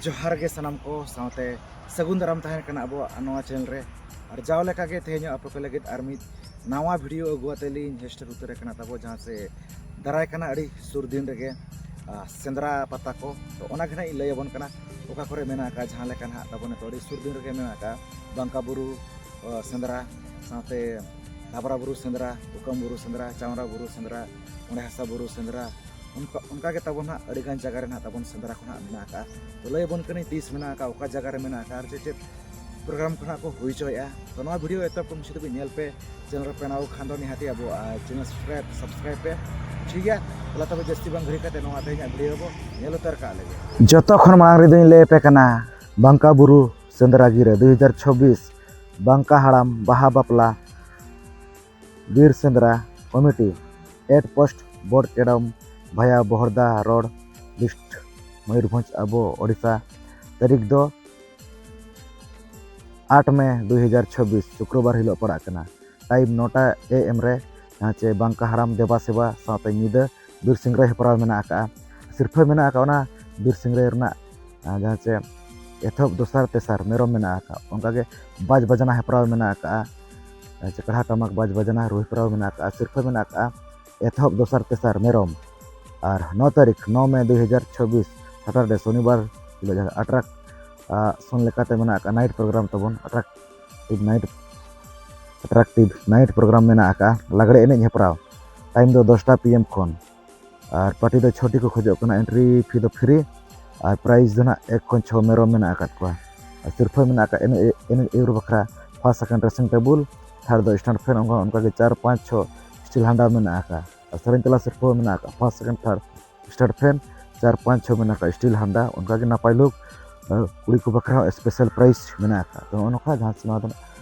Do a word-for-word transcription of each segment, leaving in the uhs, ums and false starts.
ᱡᱚᱦᱟᱨ ᱜᱮ ᱥᱟᱱᱟᱢ ᱠᱚ ᱥᱟᱶᱛᱮ ᱥᱟᱹᱜᱩᱱ ᱫᱟᱨᱟᱢ ᱛᱟᱦᱮᱱ ᱠᱟᱱᱟ ᱟᱵᱚᱣᱟᱜ ᱱᱚᱣᱟ ᱪᱮᱱᱮᱞ ᱨᱮ᱾ ᱟᱨ ᱡᱟᱣ ᱞᱮᱠᱟᱜᱮ ᱛᱮᱦᱮᱧ ᱦᱚᱸ ᱟᱯᱮ ᱠᱚ ᱞᱟᱹᱜᱤᱫ ᱟᱨ ᱢᱤᱫ ᱱᱟᱣᱟ ᱵᱷᱤᱰᱤᱭᱳ ᱟᱹᱜᱩ ᱟᱛᱮ ᱞᱤᱧ ᱦᱮᱡ ᱥᱮᱴᱮᱨ ᱩᱛᱟᱹᱨ ᱟᱠᱟᱱᱟ ᱛᱟᱵᱚ, ᱡᱟᱦᱟᱸ ᱥᱮ ᱫᱟᱨᱟᱭ ᱠᱟᱱᱟ ᱟᱹᱰᱤ ᱥᱩᱨ ᱫᱤᱱ ᱨᱮᱜᱮ ᱥᱮᱸᱫᱽᱨᱟ ᱯᱟᱛᱟ ᱠᱚ᱾ ᱛᱚ ᱚᱱᱟ ᱜᱮ ᱱᱟᱦᱟᱜ ᱤᱧ ᱞᱟᱹᱭ ᱟᱵᱚᱱ ᱠᱟᱱᱟ ᱚᱠᱟ ᱠᱚᱨᱮ ᱢᱮᱱᱟᱜ ᱟᱠᱟᱫ, ᱡᱟᱦᱟᱸ ᱞᱮᱠᱟ ᱱᱟᱦᱟᱜ ᱛᱟᱵᱚᱱ ᱱᱤᱛᱚᱜ ᱟᱹᱰᱤ ᱥᱩᱨ ᱫᱤᱱ ᱨᱮᱜᱮ ᱢᱮᱱᱟᱜ ᱟᱠᱟᱫ ᱵᱟᱝᱠᱟ ᱵᱩᱨᱩ ᱥᱮᱸᱫᱽᱨᱟ, ᱥᱟᱶᱛᱮ ᱫᱷᱟᱵᱽᱨᱟ ᱵᱩᱨᱩ ᱥᱮᱸᱫᱽᱨᱟ, ᱩᱠᱟᱢ ᱵᱩᱨᱩ ᱥᱮᱸᱫᱽᱨᱟ, ᱪᱟᱣᱨᱟ ᱵᱩᱨᱩ ᱥᱮᱸᱫᱽᱨᱟ, ᱚᱸᱰᱮ ᱦᱟᱥᱟ ᱵᱩᱨᱩ ᱥᱮᱸᱫᱽᱨᱟ, ᱚᱱᱠᱟ ᱚᱱᱠᱟ ᱜᱮ ᱛᱟᱵᱚᱱ ᱦᱟᱸᱜ ᱟᱹᱰᱤ ᱜᱟᱱ ᱡᱟᱭᱜᱟ ᱨᱮ ᱱᱟᱦᱟᱜ ᱛᱟᱵᱚᱱ ᱥᱮᱸᱫᱽᱨᱟ ᱠᱚ ᱱᱟᱦᱟᱜ ᱢᱮᱱᱟᱜ ᱟᱠᱟᱫᱼᱟ᱾ ᱛᱚ ᱞᱟᱹᱭ ᱟᱵᱚᱱ ᱠᱟᱹᱱᱟᱹᱧ ᱛᱤᱥ ᱢᱮᱱᱟᱜ ᱟᱠᱟᱫ, ᱚᱠᱟ ᱡᱟᱭᱜᱟ ᱨᱮ ᱢᱮᱱᱟᱜ ᱟᱠᱟᱫ, ᱟᱨ ᱪᱮᱫ ᱪᱮᱫ ᱯᱨᱳᱜᱨᱟᱢ ᱠᱚ ᱱᱟᱦᱟᱜ ᱠᱚ ᱦᱩᱭ ᱦᱚᱪᱚᱭᱮᱫᱼᱟ᱾ ᱛᱚ ᱱᱚᱣᱟ ᱵᱷᱤᱰᱤᱭᱳ ᱮᱛᱚᱦᱚᱵ ᱠᱷᱚᱱ ᱢᱩᱪᱟᱹᱫ ᱫᱷᱟᱹᱵᱤᱡ ᱧᱮᱞ ᱯᱮ᱾ ᱪᱮᱱᱮᱞ ᱨᱮ ᱯᱮ ᱱᱟᱣᱟ ᱠᱷᱟᱱ ᱫᱚ ᱱᱤᱦᱟᱹᱛᱤ ᱟᱵᱚᱣᱟᱜ ᱪᱮᱱᱮᱞ ᱥᱟᱵᱥᱠᱨᱟᱭᱤᱵ ᱥᱟᱵᱥᱠᱨᱟᱭᱤᱵ ᱯᱮ, ᱴᱷᱤᱠ ᱜᱮᱭᱟ? ᱛᱟᱦᱚᱞᱮ ᱛᱚᱵᱮ ᱡᱟᱹᱥᱛᱤ ᱵᱟᱝ ᱜᱷᱟᱹᱲᱤ ᱠᱟᱛᱮ ᱱᱚᱣᱟ ᱛᱮᱦᱮᱧᱟᱜ ᱵᱷᱤᱰᱤᱭᱳ ᱵᱚ ᱧᱮᱞ ᱩᱛᱟᱹᱨ ᱠᱟᱜ ᱞᱮᱜᱮ᱾ ᱡᱚᱛᱚ ᱠᱷᱚᱱ ᱢᱟᱲᱟᱝ ᱨᱮᱫᱚᱧ ᱞᱟᱹᱭ ᱟᱯᱮ ᱠᱟᱱᱟ ᱵᱟᱝᱠᱟ ᱵᱩᱨᱩ ᱥᱮᱸᱫᱽᱨᱟ ᱜᱤᱨᱟᱹ ᱫᱩ ᱦᱟᱡᱟᱨ ᱪᱷᱚᱵᱵᱤᱥ ᱵᱟᱝᱠᱟ ᱦᱟᱲᱟᱢ ᱵᱟᱦᱟ ᱵᱟᱯᱞᱟ ᱵᱤᱨ ᱥᱮᱸᱫᱽᱨᱟ ᱠᱚᱢᱤᱴᱤ, ᱮᱴ ᱯᱳᱥᱴ ᱵᱳᱨᱰ ᱮᱰᱚᱢ ᱵᱷᱟᱭᱟ ᱵᱚᱦᱚᱲᱫᱟ ᱨᱳᱰ, ᱞᱤᱥᱴ ᱢᱚᱭᱩᱨᱵᱷᱚᱸᱡᱽ ᱟᱵᱚ ᱳᱰᱤᱥᱟ᱾ ᱛᱟᱹᱨᱤᱠᱷ ᱫᱚ ᱟᱴ ᱢᱮ ᱫᱩ ᱦᱟᱡᱟᱨ ᱪᱷᱚᱵᱵᱤᱥ, ᱥᱩᱠᱨᱚᱵᱟᱨ ᱦᱤᱞᱳᱜ ᱯᱟᱲᱟᱜ ᱠᱟᱱᱟ᱾ ᱴᱟᱭᱤᱢ ᱱᱚᱴᱟ ᱮ ᱮᱢ ᱨᱮ, ᱡᱟᱦᱟᱸ ᱪᱮ ᱵᱟᱝᱠᱟ ᱦᱟᱲᱟᱢ ᱫᱮᱵᱟ ᱥᱮᱵᱟ ᱥᱟᱶᱛᱮ ᱧᱤᱫᱟᱹ ᱵᱤᱨ ᱥᱮᱸᱫᱽᱨᱟ ᱦᱮᱯᱨᱟᱣ ᱢᱮᱱᱟᱜ ᱟᱠᱟᱫᱼᱟ᱾ ᱥᱤᱨᱯᱷᱟᱹ ᱢᱮᱱᱟᱜ ᱟᱠᱟᱫ ᱚᱱᱟ ᱵᱤᱨ ᱥᱮᱸᱫᱽᱨᱟ ᱨᱮᱱᱟᱜ, ᱟᱨ ᱡᱟᱦᱟᱸ ᱪᱮ ᱮᱛᱚᱦᱚᱵ, ᱫᱚᱥᱟᱨ, ᱛᱮᱥᱟᱨ ᱢᱮᱨᱚᱢ ᱢᱮᱱᱟᱜ ᱟᱠᱟᱫ᱾ ᱚᱱᱠᱟᱜᱮ ᱵᱟᱡᱽ ᱵᱟᱡᱽᱱᱟ ᱦᱮᱯᱨᱟᱣ ᱢᱮᱱᱟᱜ ᱟᱠᱟᱫᱼᱟ᱾ ᱡᱟᱦᱟᱸ ᱪᱮ ᱠᱟᱲᱦᱟ ᱴᱟᱢᱟᱠ ᱵᱟᱡᱽ ᱵᱟᱡᱽᱱᱟ ᱨᱩ ᱦᱮᱯᱨᱟᱣ ᱢᱮᱱᱟᱜ ᱟᱠᱟᱫᱼᱟ᱾ ᱥᱤᱨᱯᱷᱟᱹ ᱢᱮᱱᱟᱜ ᱟᱠᱟᱫᱼᱟ ᱮᱛᱚᱦᱚᱵ, ᱫᱚᱥᱟᱨ, ᱛᱮᱥᱟᱨ ᱢᱮᱨᱚᱢ᱾ ᱟᱨ ᱱᱚ ᱛᱟᱹᱨᱤᱠᱷ ᱱᱚ ᱢᱮ ᱫᱩ ᱦᱟᱡᱟᱨ ᱪᱷᱚᱵᱵᱤᱥ, ᱥᱟᱴᱟᱨᱰᱮ, ᱥᱚᱱᱤᱵᱟᱨ ᱦᱤᱞᱳᱜ ᱡᱟᱦᱟᱸ ᱟᱴᱨᱟᱠ ᱥᱚᱱ ᱞᱮᱠᱟᱛᱮ ᱢᱮᱱᱟᱜ ᱟᱠᱟᱫ ᱱᱟᱭᱤᱴ ᱯᱨᱳᱜᱨᱟᱢ ᱛᱟᱵᱚᱱ, ᱟᱴᱨᱟᱠᱴᱤᱵᱷ ᱱᱟᱭᱤᱴ, ᱟᱴᱨᱟᱠᱴᱤᱵᱷ ᱱᱟᱭᱤᱴ ᱯᱨᱳᱜᱨᱟᱢ ᱢᱮᱱᱟᱜ ᱟᱠᱟᱫ ᱞᱟᱜᱽᱲᱮ ᱮᱱᱮᱡ ᱦᱮᱯᱨᱟᱣ᱾ ᱴᱟᱭᱤᱢ ᱫᱚ ᱫᱚᱥᱴᱟ ᱯᱤ ᱮᱢ ᱠᱷᱚᱱ᱾ ᱟᱨ ᱯᱟᱨᱴᱤ ᱫᱚ ᱪᱷᱚᱴᱤ ᱠᱚ ᱠᱷᱚᱡᱚᱜ ᱠᱟᱱᱟ, ᱮᱱᱴᱨᱤ ᱯᱷᱤ ᱫᱚ ᱯᱷᱨᱤ᱾ ᱟᱨ ᱯᱨᱟᱭᱤᱡᱽ ᱫᱚ ᱱᱟᱜ ᱮᱠ ᱠᱷᱚᱱ ᱪᱷᱚ ᱢᱮᱨᱚᱢ ᱢᱮᱱᱟᱜ ᱟᱠᱟᱫ ᱠᱚᱣᱟ᱾ ᱟᱨ ᱥᱤᱨᱯᱷᱟᱹ ᱢᱮᱱᱟᱜ ᱟᱠᱟᱫ ᱮᱱᱮᱡ, ᱮᱱᱮᱡ ᱟᱹᱭᱩᱨ ᱵᱟᱠᱷᱨᱟ first second dressing table, third ᱫᱚ ᱥᱴᱮᱱᱰ ᱯᱷᱮᱱ, ᱚᱱᱠᱟ ᱚᱱᱠᱟᱜᱮ ᱪᱟᱨ ᱯᱟᱸᱪ ᱪᱷᱚ ᱥᱴᱤᱞ ᱦᱟᱱᱰᱟ ᱢᱮᱱᱟᱜ ᱟᱠᱟᱫ᱾ ᱟᱨ ᱥᱮᱨᱮᱧ ᱛᱟᱞᱟ ᱥᱤᱨᱯᱷᱟᱹ ᱢᱮᱱᱟᱜ ᱟᱠᱟᱫ first second third stand fan, ᱪᱟᱨ ᱯᱟᱸᱪ ᱪᱷᱚ ᱢᱮᱱᱟᱜ ᱟᱠᱟᱫ ᱥᱴᱤᱞ ᱦᱟᱱᱰᱟ, ᱚᱱᱠᱟᱜᱮ ᱱᱟᱯᱟᱭ ᱞᱩᱠ ᱠᱩᱲᱤ ᱠᱚ ᱵᱟᱠᱷᱨᱟ ᱦᱚᱸ ᱥᱯᱮᱥᱟᱞ ᱯᱨᱟᱭᱤᱡᱽ ᱢᱮᱱᱟᱜ ᱟᱠᱟᱫ᱾ ᱛᱚ ᱱᱚᱜᱼᱚ ᱱᱚᱝᱠᱟ ᱡᱟᱦᱟᱸ ᱥᱮ ᱱᱚᱣᱟ ᱫᱚ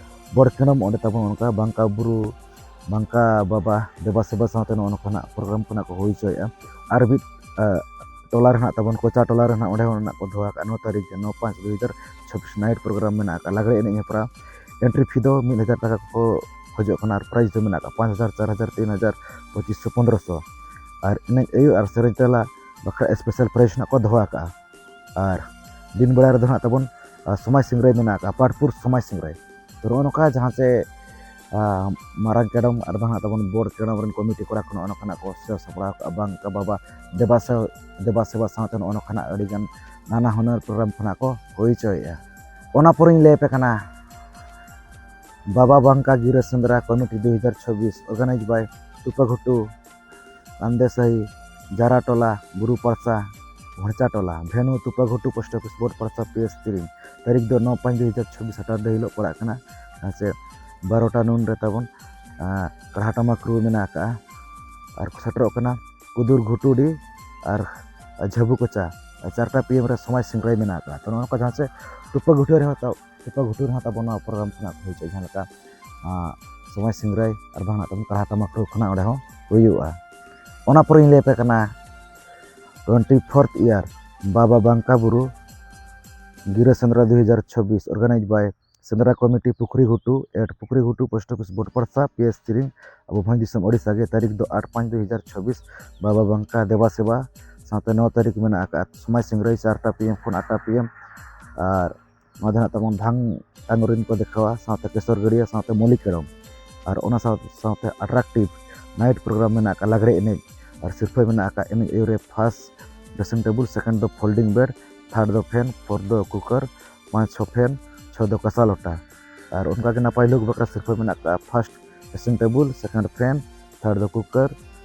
ᱵᱚᱲ ᱠᱮᱱᱚᱢ, ᱚᱸᱰᱮ ᱛᱟᱵᱚᱱ ᱚᱱᱠᱟ ᱵᱟᱝᱠᱟ ᱵᱩᱨᱩ, ᱵᱟᱝᱠᱟ ᱵᱟᱵᱟ ᱫᱮᱵᱟ ᱥᱮᱵᱟ ᱥᱟᱶᱛᱮ ᱱᱚᱜᱼᱚ ᱱᱚᱝᱠᱟᱱᱟᱜ ᱯᱨᱳᱜᱨᱟᱢ ᱠᱚ ᱱᱟᱜ ᱠᱚ ᱦᱩᱭ ᱦᱚᱪᱚᱭᱮᱫᱼᱟ᱾ ᱟᱨ ᱢᱤᱫ ᱴᱚᱞᱟ ᱨᱮ ᱱᱟᱜ ᱛᱟᱵᱚᱱ ᱠᱚᱪᱟ ᱴᱚᱞᱟ ᱨᱮ ᱱᱟᱜ ᱚᱸᱰᱮ ᱦᱚᱸ ᱱᱟᱜ ᱠᱚ ᱫᱚᱦᱚ ᱟᱠᱟᱫᱼᱟ ᱱᱚ ᱛᱟᱹᱨᱤᱠᱷ ᱱᱚ ᱯᱟᱸᱪ ᱫᱩ ᱦᱟᱡᱟᱨ ᱪᱷᱚᱵᱵᱤᱥ ᱱᱟᱭᱤᱴ ᱯᱨᱳᱜᱨᱟᱢ ᱢᱮᱱᱟᱜ ᱟᱠᱟᱫ ᱞᱟᱜᱽᱲᱮ ᱮᱱᱮᱡ ᱦᱮᱯᱨᱟᱣ᱾ ᱮᱱᱴᱨᱤ ᱯᱷᱤ ᱫᱚ ᱢᱤᱫ ᱦᱟᱡᱟᱨ ᱴᱟᱠᱟ ᱠᱚ ᱠᱷᱚᱡᱚᱜ ᱠᱟᱱᱟ ᱟᱨ ᱯᱨᱟᱭᱤᱡᱽ ᱫᱚ ᱢᱮᱱᱟᱜ ᱟᱠᱟᱫ ᱯᱟᱸᱪ ᱦᱟᱡᱟᱨ, ᱪᱟᱨ ᱦᱟᱡᱟᱨ, ᱛᱤᱱ ᱦᱟᱡᱟᱨ, ᱯᱚᱸᱪᱤᱥ ᱥᱚ, ᱯᱚᱱᱫᱽᱨᱚ ᱥᱚ᱾ ᱟᱨ ᱮᱱᱮᱡ ᱟᱹᱭᱩᱨ ᱟᱨ ᱥᱮᱨᱮᱧ ᱛᱟᱞᱟ ᱵᱟᱠᱷᱨᱟ ᱥᱯᱮᱥᱟᱞ ᱯᱨᱟᱭᱤᱡᱽ ᱱᱟᱜ ᱠᱚ ᱫᱚᱦᱚ ᱟᱠᱟᱫᱼᱟ᱾ ᱟᱨ ᱫᱤᱱ ᱵᱮᱲᱟ ᱨᱮᱫᱚ ᱦᱟᱸᱜ ᱛᱟᱵᱚᱱ ᱥᱚᱢᱟᱡᱽ ᱥᱤᱝᱨᱟᱹᱭ ᱢᱮᱱᱟᱜ ᱟᱠᱟᱫᱼᱟ, ᱯᱟᱴᱯᱩᱨ ᱥᱚᱢᱟᱡᱽ ᱥᱤᱝᱨᱟᱹᱭ᱾ ᱛᱚ ᱱᱚᱜᱼᱚ ᱱᱚᱝᱠᱟ ᱡᱟᱦᱟᱸ ᱪᱮ ᱢᱟᱨᱟᱝ ᱠᱮᱰᱚᱢ ᱟᱨ ᱵᱟᱝ ᱦᱟᱸᱜ ᱛᱟᱵᱚᱱ ᱵᱚᱲ ᱠᱮᱰᱚᱢ ᱨᱮᱱ ᱠᱚᱢᱤᱴᱤ ᱠᱚᱲᱟ ᱠᱚ ᱱᱚᱜᱼᱚ ᱱᱚᱝᱠᱟᱱᱟᱜ ᱠᱚ ᱥᱮᱵᱟ ᱥᱟᱯᱲᱟᱣ ᱠᱟᱜᱼᱟ, ᱵᱟᱝ ᱠᱟ ᱵᱟᱵᱟ ᱫᱮᱵᱟ ᱥᱮ- ᱫᱮᱵᱟ ᱥᱮᱵᱟ ᱥᱟᱶᱛᱮ ᱱᱚᱜᱼᱚ ᱱᱚᱝᱠᱟᱱᱟᱜ ᱟᱹᱰᱤᱜᱟᱱ ᱱᱟᱱᱟ ᱦᱩᱱᱟᱹᱨ ᱯᱨᱳᱜᱨᱟᱢ ᱠᱷᱚᱱᱟᱜ ᱠᱚ ᱦᱩᱭ ᱦᱚᱪᱚᱭᱮᱫᱼᱟ᱾ ᱚᱱᱟ ᱯᱚᱨᱮᱧ ᱞᱟᱹᱭ ᱟᱯᱮ ᱠᱟᱱᱟ ᱵᱟᱵᱟ ᱵᱟᱝᱠᱟ ᱜᱤᱨᱟᱹ ᱥᱮᱸᱫᱽᱨᱟ ᱠᱚᱢᱤᱴᱤ ᱫᱩ ᱦᱟᱡᱟᱨ ᱪᱷᱚᱵᱵᱤᱥ, organized by ᱛᱩᱯᱟᱹᱜᱷᱩᱴᱩ, ᱟᱱᱫᱮᱥᱟᱦᱤ, ᱡᱟᱨᱟᱴᱚᱞᱟ, ᱵᱩᱨᱩ Parsa, Bhorchatola, venue Tupaghutu post office ᱵᱳᱨᱰ ᱯᱟᱲᱥᱟ ᱯᱤ ᱮᱥ ᱛᱤᱨᱤᱝ᱾ ᱛᱟᱹᱨᱤᱠᱷ ᱫᱚ ᱱᱚ ᱯᱟᱸᱪ ᱫᱩ ᱦᱟᱡᱟᱨ ᱪᱷᱚᱵᱵᱤᱥ, ᱥᱟᱴᱟᱨᱰᱮ ᱦᱤᱞᱳᱜ ᱯᱟᱲᱟᱜ ᱠᱟᱱᱟ᱾ ᱦᱮᱸ ᱥᱮ, ᱵᱟᱨᱚᱴᱟ ᱱᱩᱱ ᱨᱮ ᱛᱟᱵᱚᱱ ᱠᱟᱲᱦᱟᱴᱟᱢᱟ ᱠᱨᱩ ᱢᱮᱱᱟᱜ ᱟᱠᱟᱫᱼᱟ᱾ ᱟᱨ ᱠᱚ ᱥᱮᱴᱮᱨᱚᱜ ᱠᱟᱱᱟ ᱠᱩᱫᱩᱨ ᱜᱷᱩᱴᱩᱰᱤ ᱟᱨ ᱡᱷᱟᱹᱵᱩ ᱠᱚᱪᱟ᱾ ᱪᱟᱨᱴᱟ ᱯᱤ ᱮᱢ ᱨᱮ ᱥᱚᱢᱟᱡᱽ ᱥᱤᱝᱨᱟᱹᱭ ᱢᱮᱱᱟᱜ ᱟᱠᱟᱫᱼᱟ᱾ ᱛᱚ ᱱᱚᱜᱼᱚ ᱱᱚᱝᱠᱟ ᱡᱟᱦᱟᱸ ᱪᱮ ᱛᱩᱯᱟᱹ ᱜᱷᱩᱴᱩ ᱨᱮᱦᱚᱸ ᱛᱟ- ᱛᱩᱯᱟᱹ ᱜᱷᱩᱴᱩ ᱨᱮᱦᱚᱸ ᱛᱟᱵᱚᱱ ᱱᱚᱣᱟ ᱯᱨᱳᱜᱨᱟᱢ ᱠᱷᱚᱱᱟᱜ ᱦᱩᱭ ᱦᱚᱪᱚᱜᱼᱟ᱾ ᱡᱟᱦᱟᱸ ᱞᱮᱠᱟ ᱥᱚᱢᱟᱡᱽ ᱥᱤᱝᱨᱟᱹᱭ ᱟᱨ ᱵᱟᱝ ᱛᱟᱵᱚᱱ ᱠᱟᱲᱦᱟᱴᱟᱢᱟ ᱠᱨᱩ ᱠᱷᱚᱱᱟᱜ ᱚᱸᱰᱮ ᱦᱚᱸ ᱦᱩᱭᱩᱜᱼᱟ᱾ ᱚᱱᱟ ᱯᱚᱨᱮᱧ ᱞᱟᱹᱭ ᱟᱯᱮ ᱠᱟᱱᱟ ᱴᱩᱭᱮᱱᱴᱤ ᱯᱷᱳᱨᱛᱷ ᱤᱭᱟᱨ ᱵᱟᱵᱟ ᱵᱟᱝᱠᱟ ᱵᱩᱨᱩ ᱜᱤᱨᱟᱹ ᱥᱮᱸᱫᱽᱨᱟ ᱫᱩ ᱦᱟᱡᱟᱨ ᱪᱷᱚᱵᱵᱤᱥ, organized by ᱥᱮᱸᱫᱽᱨᱟ committee Pukhri Ghutu, at Pukhri Ghutu, post office ᱵᱳᱨᱰ ᱯᱟᱲᱥᱟ, ᱯᱤ ᱮᱥ ᱛᱤᱨᱤᱝ, ᱟᱵᱚ ᱵᱷᱚᱸᱡᱽ ᱫᱤᱥᱚᱢ ᱳᱰᱤᱥᱟ ᱜᱮ᱾ ᱛᱟᱹᱨᱤᱠᱷ ᱫᱚ ᱟᱴ ᱯᱟᱸᱪ ᱫᱩ ᱦᱟᱡᱟᱨ ᱪᱷᱚᱵᱵᱤᱥ, ᱵᱟᱵᱟ ᱵᱟᱝᱠᱟ ᱫᱮᱵᱟ ᱥᱮᱵᱟ ᱥᱟᱶᱛᱮ ᱱᱚ ᱛᱟᱹᱨᱤᱠᱷ ᱢᱮᱱᱟᱜ ᱟᱠᱟᱫ ᱥᱚᱢᱟᱡᱽ ᱥᱤᱝᱨᱟᱹᱭ ᱪᱟᱨᱴᱟ ᱯᱤ ᱮᱢ ᱠᱷᱚᱱ ᱟᱴᱴᱟ ᱯᱤ ᱮᱢ᱾ ᱟᱨ ᱱᱚᱣᱟ ᱫᱚ ᱦᱟᱸᱜ ᱛᱟᱵᱚᱱ ᱵᱷᱟᱝ ᱴᱟᱝᱜᱚᱨᱤᱱ ᱠᱚ ᱫᱮᱠᱷᱟᱣᱟ, ᱥᱟᱶᱛᱮ ᱠᱮᱥᱚᱨ ᱜᱟᱹᱰᱭᱟᱹ, ᱥᱟᱶᱛᱮ ᱢᱚᱞᱤ ᱠᱮᱲᱚᱢ᱾ ᱟᱨ ᱚᱱᱟ ᱥᱟᱶ ᱥᱟᱶᱛᱮ ᱟᱴᱨᱟᱠᱴᱤᱵᱷ ᱱᱟᱭᱤᱴ ᱯᱨᱳᱜᱨᱟᱢ ᱢᱮᱱᱟᱜ ᱟᱠᱟᱫ ᱞᱟᱜᱽᱲᱮ ᱮᱱᱮᱡ᱾ ᱟᱨ ᱥᱤᱨᱯᱷᱟᱹ ᱢᱮᱱᱟᱜ ᱟᱠᱟᱫ ᱮᱱᱮᱡ ᱟᱹᱭᱩᱨ ᱨᱮ ᱯᱷᱟᱥᱴ ᱰᱨᱮᱥᱤᱝ ᱴᱮᱵᱩᱞ, ᱥᱮᱠᱮᱱᱰ ᱫᱚ ᱯᱷᱳᱞᱰᱤᱝ ᱵᱮᱰ, ᱛᱷᱟᱨᱰ ᱫᱚ ᱯᱷᱮᱱ, ᱯᱷᱳᱨᱛᱷ ᱫᱚ ᱠᱩᱠᱟᱨ, ᱯᱟᱸᱪ ᱪᱷᱚ ᱯᱷᱮᱱ, ᱪᱷᱚ ᱫᱚ ᱠᱟᱸᱥᱟ ᱞᱚᱴᱟ᱾ ᱟᱨ ᱚᱱᱠᱟᱜᱮ ᱱᱟᱯᱟᱭ ᱞᱩᱠ ᱵᱟᱠᱷᱨᱟ ᱥᱤᱨᱯᱷᱟᱹ ᱢᱮᱱᱟᱜ ᱟᱠᱟᱫ first dressing table, second fan, third ᱫᱚ ᱠᱩᱠᱟᱨ,